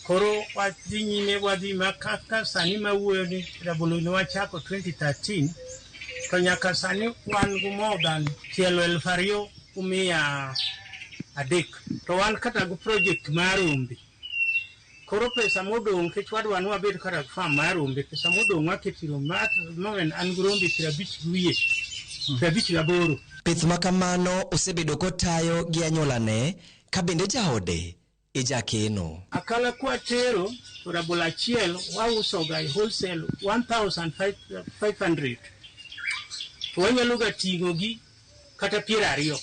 Koro wadhi nyime, wadhi ma kaka sani mawuoyo ni rabolo ne wachako 2013, to nyaka sani wan gi more than tielo 2300. To wan kata gi project mar rombe. Koro pesa modong' nikech wadwa ni wabed kata farm mar rombe, pesa modong' waketo e rombe. At the moment an gi rombe 58. 58.
Pith makamano osebedo kotayo gi anyuolane ka bende jaode e jakeno.
Akala kwatero to rabolo achiel wausoga e wholesale 1500. To wanyalo ga ting'o gi kata 20.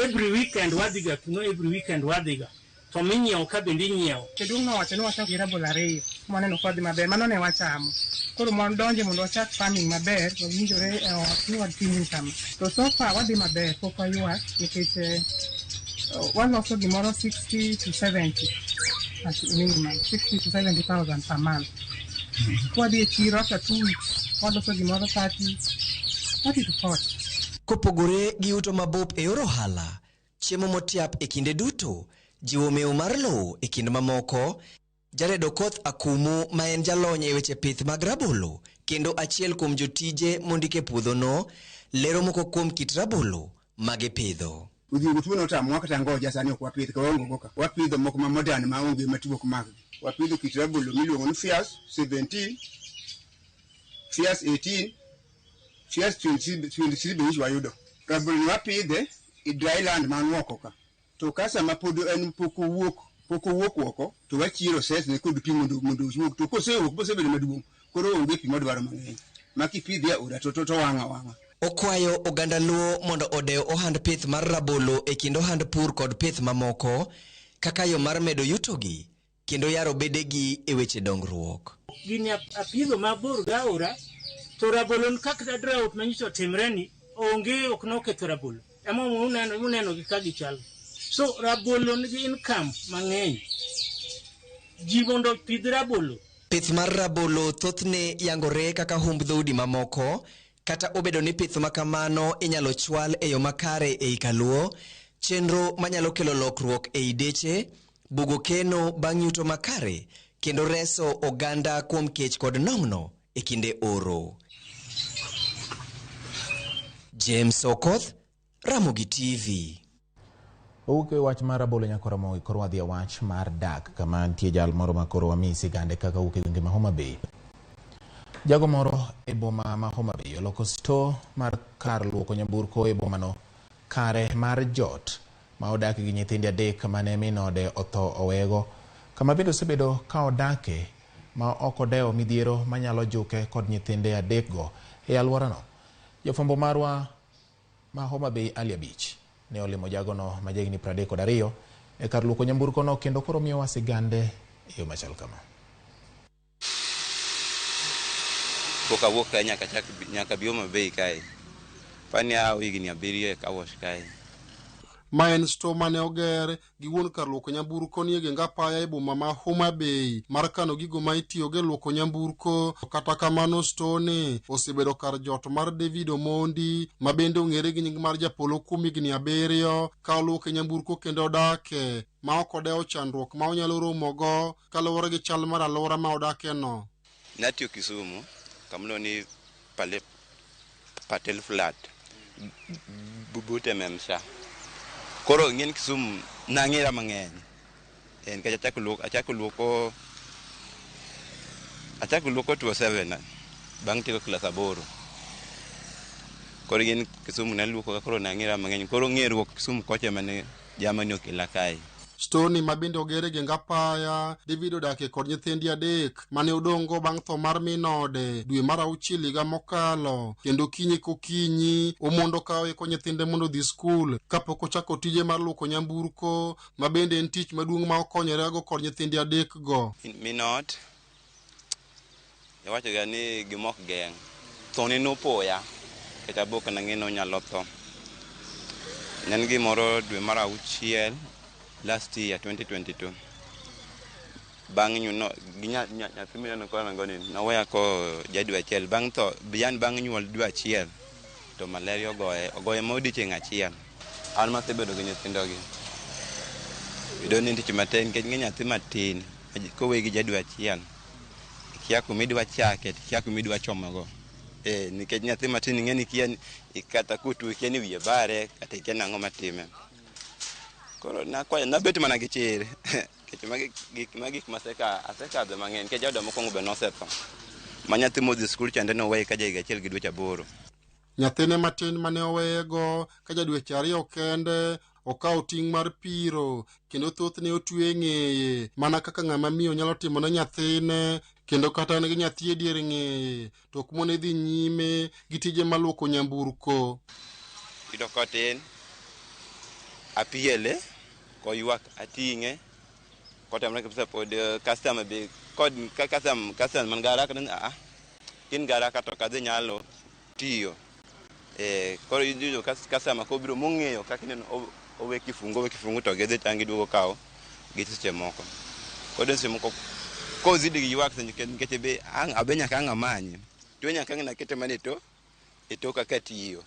Every weekend wadhiga kuno, every weekend wadhiga. To minyiewo ka bende inyiewo.
Jaduong' nowacho ni wachak gi rabolo 2, mwaneno kodhi maber, mano ne wachamo. Koro mwadonje mondo wachak farming maber, wawinjore e ot ni watim kama. To so far wadhi maber, pok waywak nikech waloso gimoro 60 to 70 at minimum, 60 to 70,000 per month. Kwadhi e chiro after 2 weeks, waloso gimoro 30 to 40.
Kopogore gi yuto mabup e yor ohala, chiemo motiap e kinde duto, jiwo mewo mar lowo e kind mamoko, Jared Okoth Akumu ma en jalony e weche pith mag rabolo kendo achiel kuom jotije mondike puodhono, lero moko kuom kit rabolo magipidho.
Odhiambo tuo notamowa kata ngoja sani ok wapidh ka waonge go ka. Wapidho moko ma modern maonge matuo ok makgi. Wapidho kit rabolo miluongo ni Fierce 17, Fierce 18, Fierce 23 be nyicho wayudo. Rabolo ni wapidhe e dry land man oko ka. To ka sama pod en pok owuok oko, to wachiero sesne kod pi mondo owuok. To kosewuok bosebedo maduong', koro onge pi modwaro mang'eny. Ma kipidhe e aora to wang' awang'a.
Okwayo oganda Luo mondo odew ohand pith mar rabolo e kind ohand pur kod pith mamoko kaka yo mar medo yutogi kendo yaro bedegi e weche dongruok.
Gini apidho mabor gi aora, to rabolo kaka drought manyiso otimre ni onge ok noketho rabolo. Ema uneno gi ka gichalo. So rabolo nigi income mang'eny. Ji mondo opidh rabolo.
Pith mar rabolo thothne yangore kaka humb dhoudi mamoko, kata obedo ni pith makamano inyalo chwal e yo makare ei Kaluo, chenro manyalo kelo lokruok ei deche, bugo keno bang' yuto makare, kendo reso oganda kuom kech kod nong'no e kinde oro. James Okoth, Ramogi TV.
Owuok e wach mar rabolo nyaka Ramogi, koro wadhi e wach mar dak kama nitie jal moro ma koro wamiyi sigande kaka wuok e gwenge ma Homa Bay. Jago moro e boma ma Homa Bay oloko store mar kar luoko nyamburko e bomano kare mar jot ma odak gi nyithinde adek mane min ode otho owego, kama bende osebedo ka odake ma ok odewo midhiero manyalo juke kod nyithinde adekgo e alworano. Jafwambo marwa ma Homa Bay Ali Abich ne olimo jagono ma jahigni 32 e kar luoko nyamburkono kendo koro miyowa sigande e yo machal kama.
Pok awuok kae nyaka chak nyaka bi Homa Bay kae. Pani awo higni 7 e kawash kae.
Ma en store mane oger gi wuon kar luoko nyamburko ni e geng apaya e boma ma Homa Bay mar kano gigo ma itiyogo e luoko nyamburko. Kata kamano, store ni osebedo kar jot mar David Omondi ma bende ong'ere gi nying mar Japolo kuom higni 7 ka oluoke nyamburko kendo odake ma ok odewo chandruok ma onyalo romogo kaluwore gi chal mar alwora ma odakeno.
Natiyo Kisumu kamano ni Pale Patel Flat but MMSA. Koro ng'en Kisumu nang'era mang'eny. En nikech achako luoko 27 bang' tieko klas 8. Koro ng'en Kisumu naluoko ka koro nang'era mang'eny. Koro ng'eruok Kisumu kocha mane jamani okela kae.
Stone ma bende oger e geng apaya, David odake kod nyithinde 3 mane odong'go bang' tho mar min ode dwe mar 6 higa mokalo, kendo kinyi kokinyi omondo ka oiko nyithinde mondo odhi skul kapok ochako tije mar luoko nyamburko ma bende en tich maduong' ma okonyorego kod nyithinde 3 go.
Min ot iwacho ga ni gima ok geng', thone nopoya nikech abok nang'e ni onyalo tho. Ne en gimoro dwe mar 6 last year 2022. Bang' nyuno nyathi mineno kona goni noweya ko ja dwe 1 bang' tho, yani bang' nyuol dwe 1 to malaria ogoye ma odiochieng' 1. An masebedo gi nyithindogi yudo ni tich matek nikech ng'e nyathi matin kowe gi ja dwe 1 ikia kuma idwa chake to ikia kuma idwa chomogo. Nikech nyathi matin ing'e ni ikia kata kotuo ikia ni wiye bare kata ikia nang'o matime. Koro nakwayo nabet mana gi chir nikech gik masekadho mang'eny nikech jaoda mokwongo be nosetho ma nyathi modhi skul chande noweye ka ja higa 1 gi dweche 8.
Nyathine matin mane oweyego ka ja dweche 2 kende okawo ting' mar piro kendo thothne otwe ng'eye mana kaka ng'ama miyo nyalo timo ne nyathine, kendo kata en gi nyathi e dier ng'eye to ok mone dhi nyime gi tije mar luoko nyamburko.
Yudo kotin apiele koywak ating'e kotamre kabisa pod customer be kod ka customer man garaka ni a kin garaka to kadhi nyalo tiyo. Koro yudo customer kobiro mong'eyo kaka ineno owe kifungu to gidhi tangi duogo kawo gi seche moko. Kod seche moko kozidi gi ywak nikech be abe nyaka ang' amanye to nyaka ang' nakete mana e toka katiyo.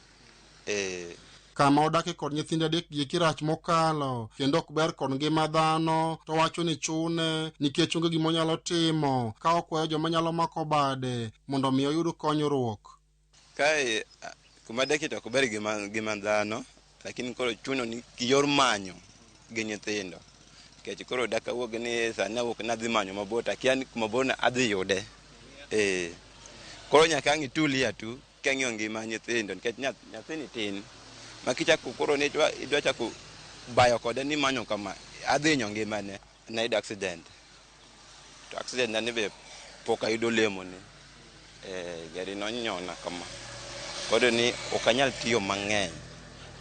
Kama odake kod nyithindo 3 gi kirach mokalo kendo ok ber kod ngima dhano to wacho ni chune nikech onge gima onyalo timo ka okwayo joma nyalo mako bade mondo mi oyud konyruok.
Kae kuma adakie to ok ber gi ngima dhano, lakini koro chuno ni yor manyo gi nyithindo nikech koro dak awuog ni sani awuok nadhi manyo mabor to akia ni kuma bor adhi yude. Koro nyaka ang' itulia tu kang'iyo ngima nyithindo nikech nyathini tin ma kichako koro ni idwa chako bayo kode ni manyo kama adhi hinyo ngimane. Nayudo accident to accident nani be pok ayudo lemone. Gari nonyona kama koro ni ok anyal tiyo mang'eny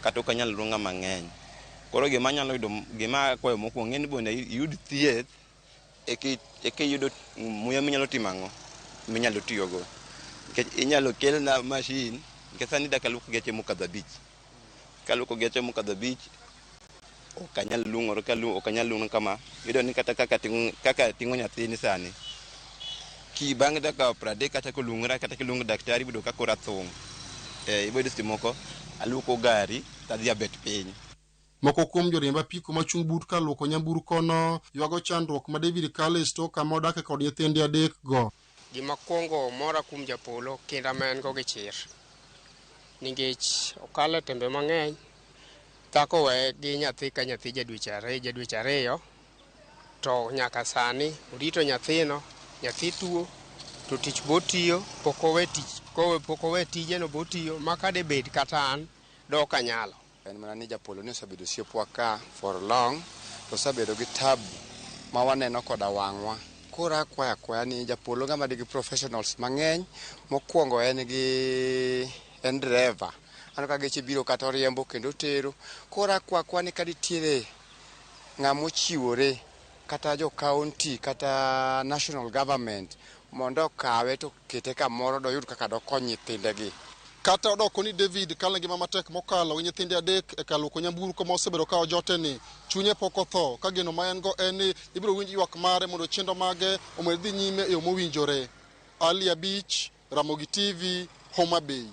kata ok anyal luonga mang'eny. Koro gima anyalo yudo gima akwayo mokwongo en ni mondo iyud thieth eka iyudo muya minyalo timo ang'o minyalo tiyogo nikech inyalo kelna mashin nikech sani dak aluok geche mokadho 5. Kaluoko geche mokadho 5 ok anyal luongore ok anyal luongore kama iyudo ni kata kaka ting'o nyathini sani ki bang' dakika 30 kachako luongora kata kiluongo daktari iboyudo ka koro athung'. Iboyudo seche moko aluoko gari tadhi abet piny.
Moko kuom joriemb apiko machung' but kar luoko nyamburkono ywago chandruok ma David kalo e store kama odake kod nyithinde 3 go.
Gima kwongo mora kuom Japolo kinda ma en go gi chir. Nikech okalo e tembe mang'eny, dhako weye gi nyathi ka nyathi ja dweche ariyo, to nyaka sani orito nyathino, nyathi tuo, to tich botiyo, pok owe tich, pok owe tijeno botiyo, ma ka debed kata an, dok anyalo.
En mana ni Japolo ni osebedo osiepwa ka for long, to osebedo gi tabu ma waneno koda wang'wa. Koro akwayo akwaya ni Japolo ng'ama nigi professionals mang'eny, mokwongo en gi en driver. Aneno ka geche biro kata oriembo kendo otero. Koro akwayo akwaya ni ka nitiere ng'ama ochiwore kata jo county kata national government mondo okawe to kete kamoro doyud kaka dokony nyithindegi.
Kata odoko ni David kalo ngima matek mokalo gi nyithinde adek e kar luoko nyamburko ma osebedo ka ojote ni, chunye pok otho ka geno ma en go en ni ibiro winj ywak mare mondo chenro mage omed dhi nyime e yo mowinjore. Ali Abich, Ramogi TV, Homa Bay.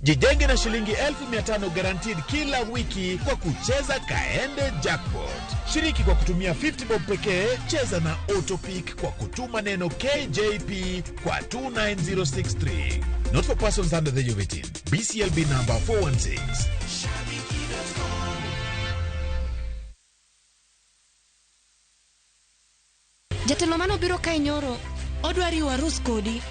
Jijenge na shilingi 500,000 guaranteed kila wiki kwa kucheza Kaende Jackpot. Shiriki kwa kutumia 50 bob pekee, cheza na Autopick kwa kutuma neno KJP kwa 29063. Not for persons under the age of 18. BCLB number 416.
Jatelo mano biro kae nyoro, odwa riwo arus kodi.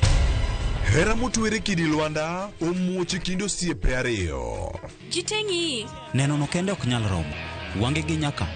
Hera motwere kidi Lwanda omuoch e kind osiepe ariyo.
Ji te ng'iyi.
Neno no kende ok nyal romo. Wange gi nyaka.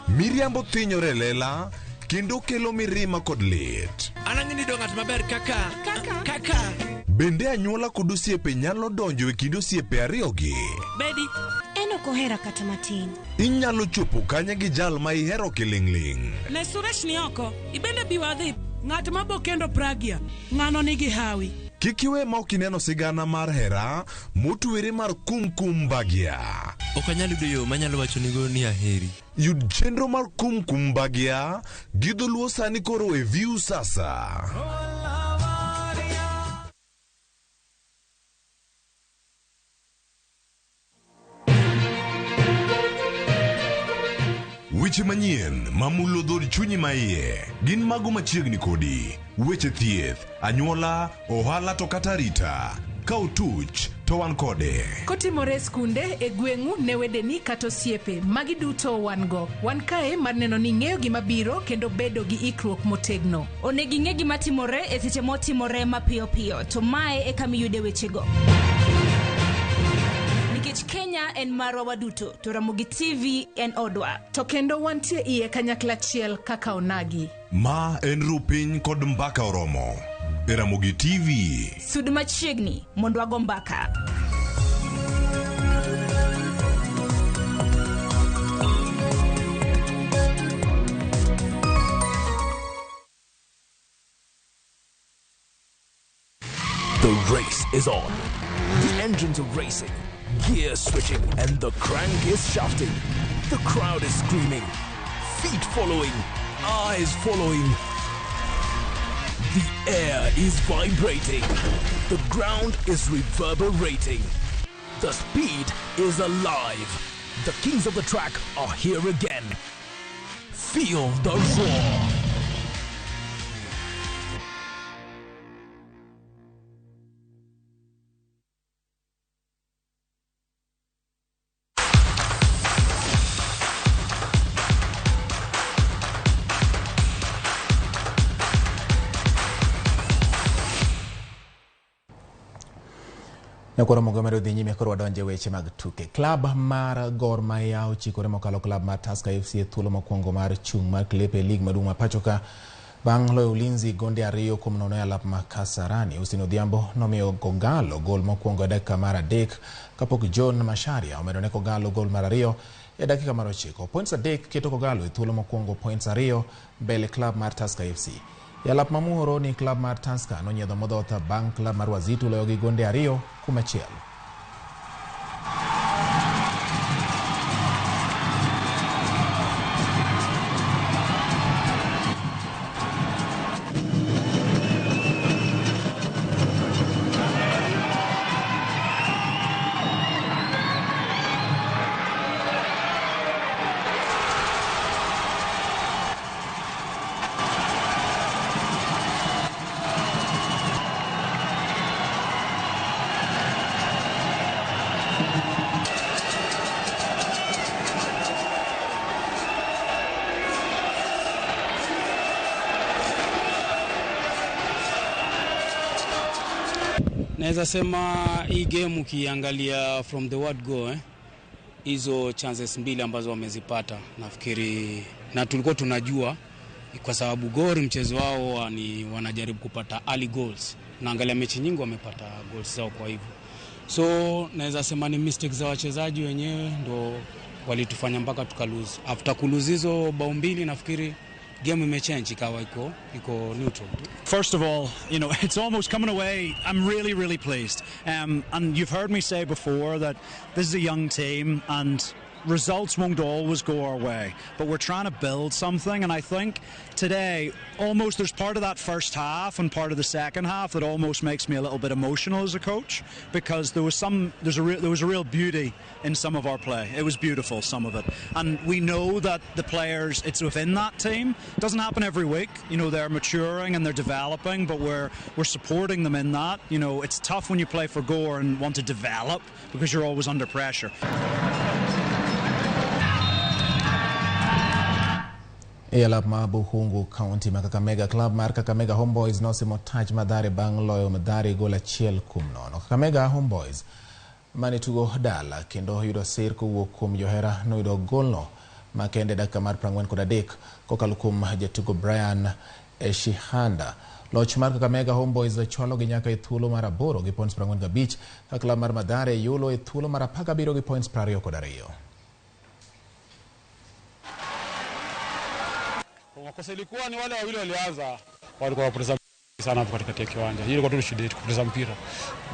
Miriambo thinyore e lela kendo kelo mirima kod lit.
An ang'e ni ng'at maber kaka
kaka
kaka.
Bende anyuola kod osiepe nyalo donjo e kind osiepe ariyogi?
Bedi. En ok ohera kata matin.
Inyalo chopo kanye gi jal ma ihero kiling'ling'?
Ne Suresh ni oko, ibende bi wadhi. Ng'at ma bo kendo Pragya, ng'ano nigi hawi.
Kik iwe ma ok ineno sigana mar hera motwere mar Kumkum Bhagya.
Ok anyal yudo yo manyalo wachonigo ni aheri.
Yud chenro mar Kumkum Bhagya gi dholuo sani koro e View Sasa. Weche manyien mamulo dhood chunyi maiye gin mago machiegni kodi. Weche thieth, anyuola, ohala to kata arita. Ka otuch to wan kode.
Kotimore e skunde, e gweng'u, ne wedeni kata osiepe, magi duto wan go. Wan kae mar neno ni ing'eyo gima biro kendo bedo gi ikruok motegno.
Onego ing'e gima timore e seche motimore mapiyo piyo, to mae e kama iyude wechego. Nikech Kenya en marwa waduto, to Ramogi TV en odwa.
To kendo wantie iye kanyakla achiel kaka onagi.
Ma en Rupiny kod Mbaka Oromo e Ramogi TV.
Sud machiegni mondo wago mbaka.
The race is on. The engines are racing, gear switching, and the crank is shafting. The crowd is screaming, feet following, eyes following. The air is vibrating. The ground is reverberating. The speed is alive. The kings of the track are here again. Feel the roar.
Nyakoro Montgomery odhi nyime koro wadonje weche mag tuke. Klab mar Gor Mahia ochikore mokalo klab mar Tusker FC e thuolo mokwongo mar chung' mar klepe e lig maduong' ma pacho ka bang' loyo Ulinzi gonde 2-0 e alap ma Kasarani. Austin Odhiambo nomiyo Kogalo gol mokwongo e dakika mar 3 kapok John Macharia omedo ne Kogalo gol mar 2 e dakika mar 9. Points 3 keto Kogalo e thuolo mokwongo points 2 mbele klab mar Tusker FC. E alap mamuoro ni klab mar Tusker nonyiedho modhotha bang' klab mar Wazito loyo gi gonde 2-1.
Naweza sema hii game ukiangalia from the word go, hizo chances mbili ambazo wamezipata nafikiri, na tulikuwa tunajua kwa sababu Gor mchezo wao ni wanajaribu kupata early goals, na angalia mechi nyingi wamepata goals zao kwa hivyo. So naweza sema ni mistakes za wachezaji wenyewe ndo walitufanya mpaka tukalose. After kulose hizo bao mbili nafikiri game imechange ikawa iko neutral.
First of all, you know, it's almost coming away. I'm really, really pleased. And you've heard me say before that this is a young team and results won't always go our way, but we're trying to build something, and I think today almost there's part of that first half and part of the second half that almost makes me a little bit emotional as a coach, because there was a real beauty in some of our play. It was beautiful, some of it, and we know that the players, it's within that team. It doesn't happen every week, you know, they're maturing and they're developing, but we're supporting them in that. You know, it's tough when you play for Gor and want to develop because you're always under pressure.
E alap ma Bukhungu County ma Kakamega, club mar Kakamega Homeboys nosimo tach Mathare bang' loyo Mathare gol 1-0. Kakamega Homeboys mane tugo dala kendo yudo sir kowuok kuom johera noyudo golno makende dakika mar 43 kokalo kuom jatugo Brian Eshihanda. Loch mar Kakamega Homeboys chwalogi nyaka e thuolo mar 8 gi points 45 ka club mar Mathare yulo e thuolo mar 17 gi points 22.
Makosa ilikuwa ni wale wawili walianza, walikuwa wanapoteza sana hapo katikati ya kiwanja. Hiyo ilikuwa tu shida yetu, kupoteza mpira.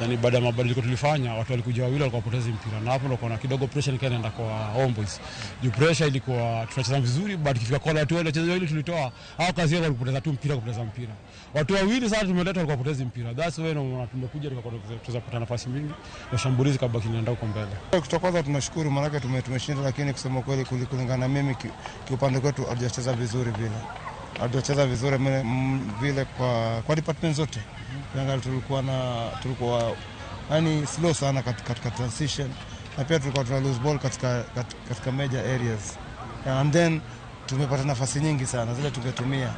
Yaani baada ya mabadiliko tulifanya, watu walikuja wawili walikuwa wanapoteza mpira. Na hapo ndo kuna kidogo pressure ilikuwa inaenda kwa Homeboys. Juu pressure ilikuwa tunacheza vizuri, but ikifika kwa watu wale wachezaji wawili tulitoa, hao kazi yao walipoteza tu mpira, kupoteza mpira. Watu wawili sasa tumeleta walikuwa wanapoteza mpira. That's why ndo tumekuja tukaweza kupata nafasi mingi na shambulizi kabaki linaenda huko mbele.
Kitu kwanza tunashukuru maana tumeshinda, lakini kusema kweli kulingana na mimi kiupande kwetu hatujacheza vizuri vile. Hatujacheza vizuri vile kwa department zote. Ukiangalia tulikuwa yani slow sana katika transition, na pia tulikuwa tuna lose ball katika major areas. And then tumepata nafasi nyingi sana zile tungetumia.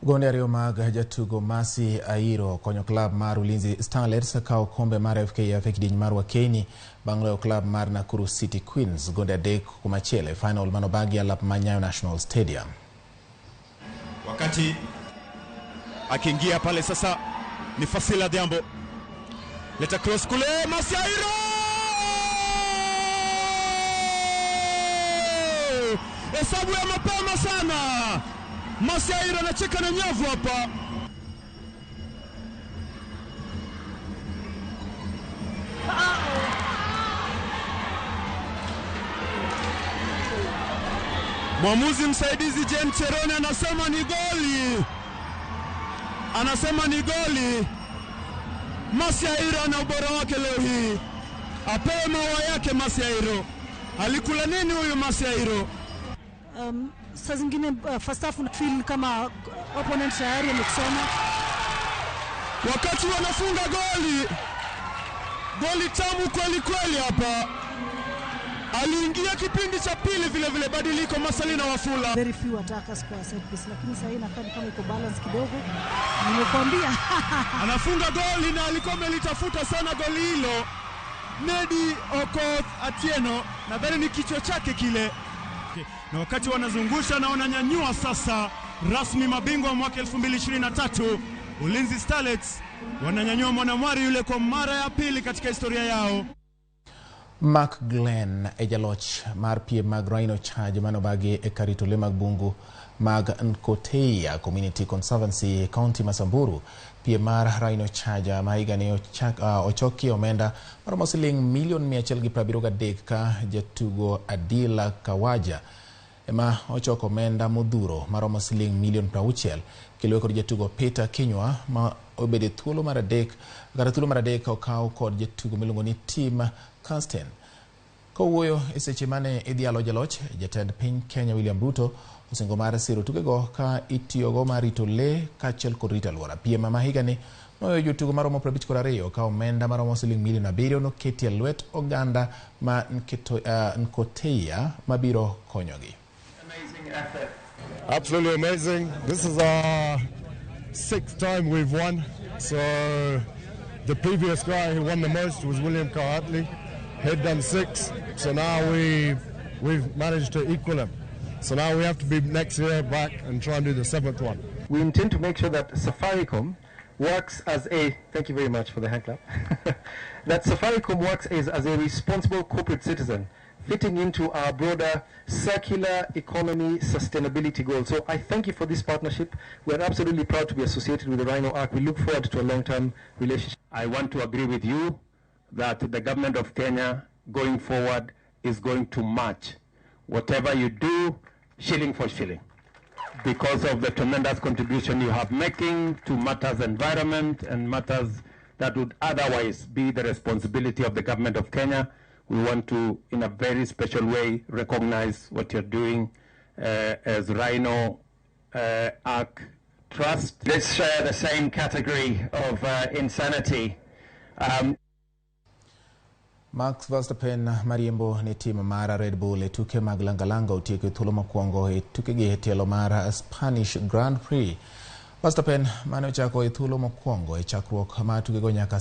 Gonde ariyo mag jatugo Masi Airo konyo klab mar Ulinzi Starlets kawo kombe mar FKF e kidieny mar Wakeni bang' loyo klab mar Nakuru City Queens gonde 3-1 e final manobagi alap ma Nyayo National Stadium.
Wakati akiingia pale sasa ni Fasila Dhiambo, leta cross kule, Masi Airo! Hesabu ya mapema sana. Masi Airo anacheka na nyavu hapa. Mwamuzi msaidizi James Cherone anasema ni goli. Anasema ni goli. Masi Airo ana ubora wake leo hii. Apewe maua yake Masi Airo. Alikula nini huyu Masi Airo?
Saa zingine first half una feel kama opponent tayari amekusoma.
Wakati wanafunga goli, goli tamu kweli kweli hapa. Aliingia kipindi cha pili vile vile, badiliko Masalina Wafula.
Very few attackers kwa set piece, lakini sasa inakaa kama iko balance kidogo. Nimekuambia
anafunga goli na alikuwa amelitafuta sana goli hilo. Nedi Okoth Atieno, nadhani ni kichwa chake kile. Na wakati wanazungusha na wananyanyua sasa rasmi mabingwa mwaka 2023 Ulinzi Starlets wananyanyua mwanamwari yule kwa mara ya pili katika historia yao.
Mark Glenn e jaloch mar piem mag Rhino Charge manobagi e karito le mag bungu mag Nkoteia Community Conservancy County ma Samburu. Piem mar Rhino Charge ma higani ochoki omenda maromo siling milion 173 ka jatugo Adila Kawaja ema ochoko omenda modhuro maromo siling milion 60 kiluwe kod jatugo Peter Kinyua ma obedo thuolo mar 3 kata thuolo mar 3 okaw kod jatugo miluongo ni Tim Karsten. Kowuoyo e seche mane idhialo jaloch, jatend piny Kenya William Ruto Osingo mar siro tukego ka itiyogo mar rito lee kaachiel kod rito alwora. Piem ma higani noyo jotugo maromo 52 ka omenda maromo siling milion 7 noketi e lwet oganda ma Nkoteia mabiro konyogi.
Absolutely amazing. This is our 6th time we've won. So the previous guy who won the most was William Cartley. He'd done 6. So now we've managed to equal him. So now we have to be next year back and try and do the 7th one.
We intend to make sure that Safaricom works as a, thank you very much for the hand clap, that Safaricom works as a responsible corporate citizen, fitting into our broader circular economy sustainability goal. So I thank you for this partnership. We are absolutely proud to be associated with the Rhino Ark. We look forward to a long-term relationship.
I want to agree with you that the government of Kenya going forward is going to match whatever you do, shilling for shilling, because of the tremendous contribution you have making to matters environment and matters that would otherwise be the responsibility of the government of Kenya. We want to, in a very special way, recognize what you're doing as Rhino Ark Trust.
Let's share the same category of insanity.
Max Verstappen mariembo ne tim mar Red Bull e tuke mag langalanga otieko e thuolo mokwongo e tukegi e tielo mar Spanish Grand Prix. Verstappen mane ochako e thuolo mokwongo e chakruok mar tukego nyaka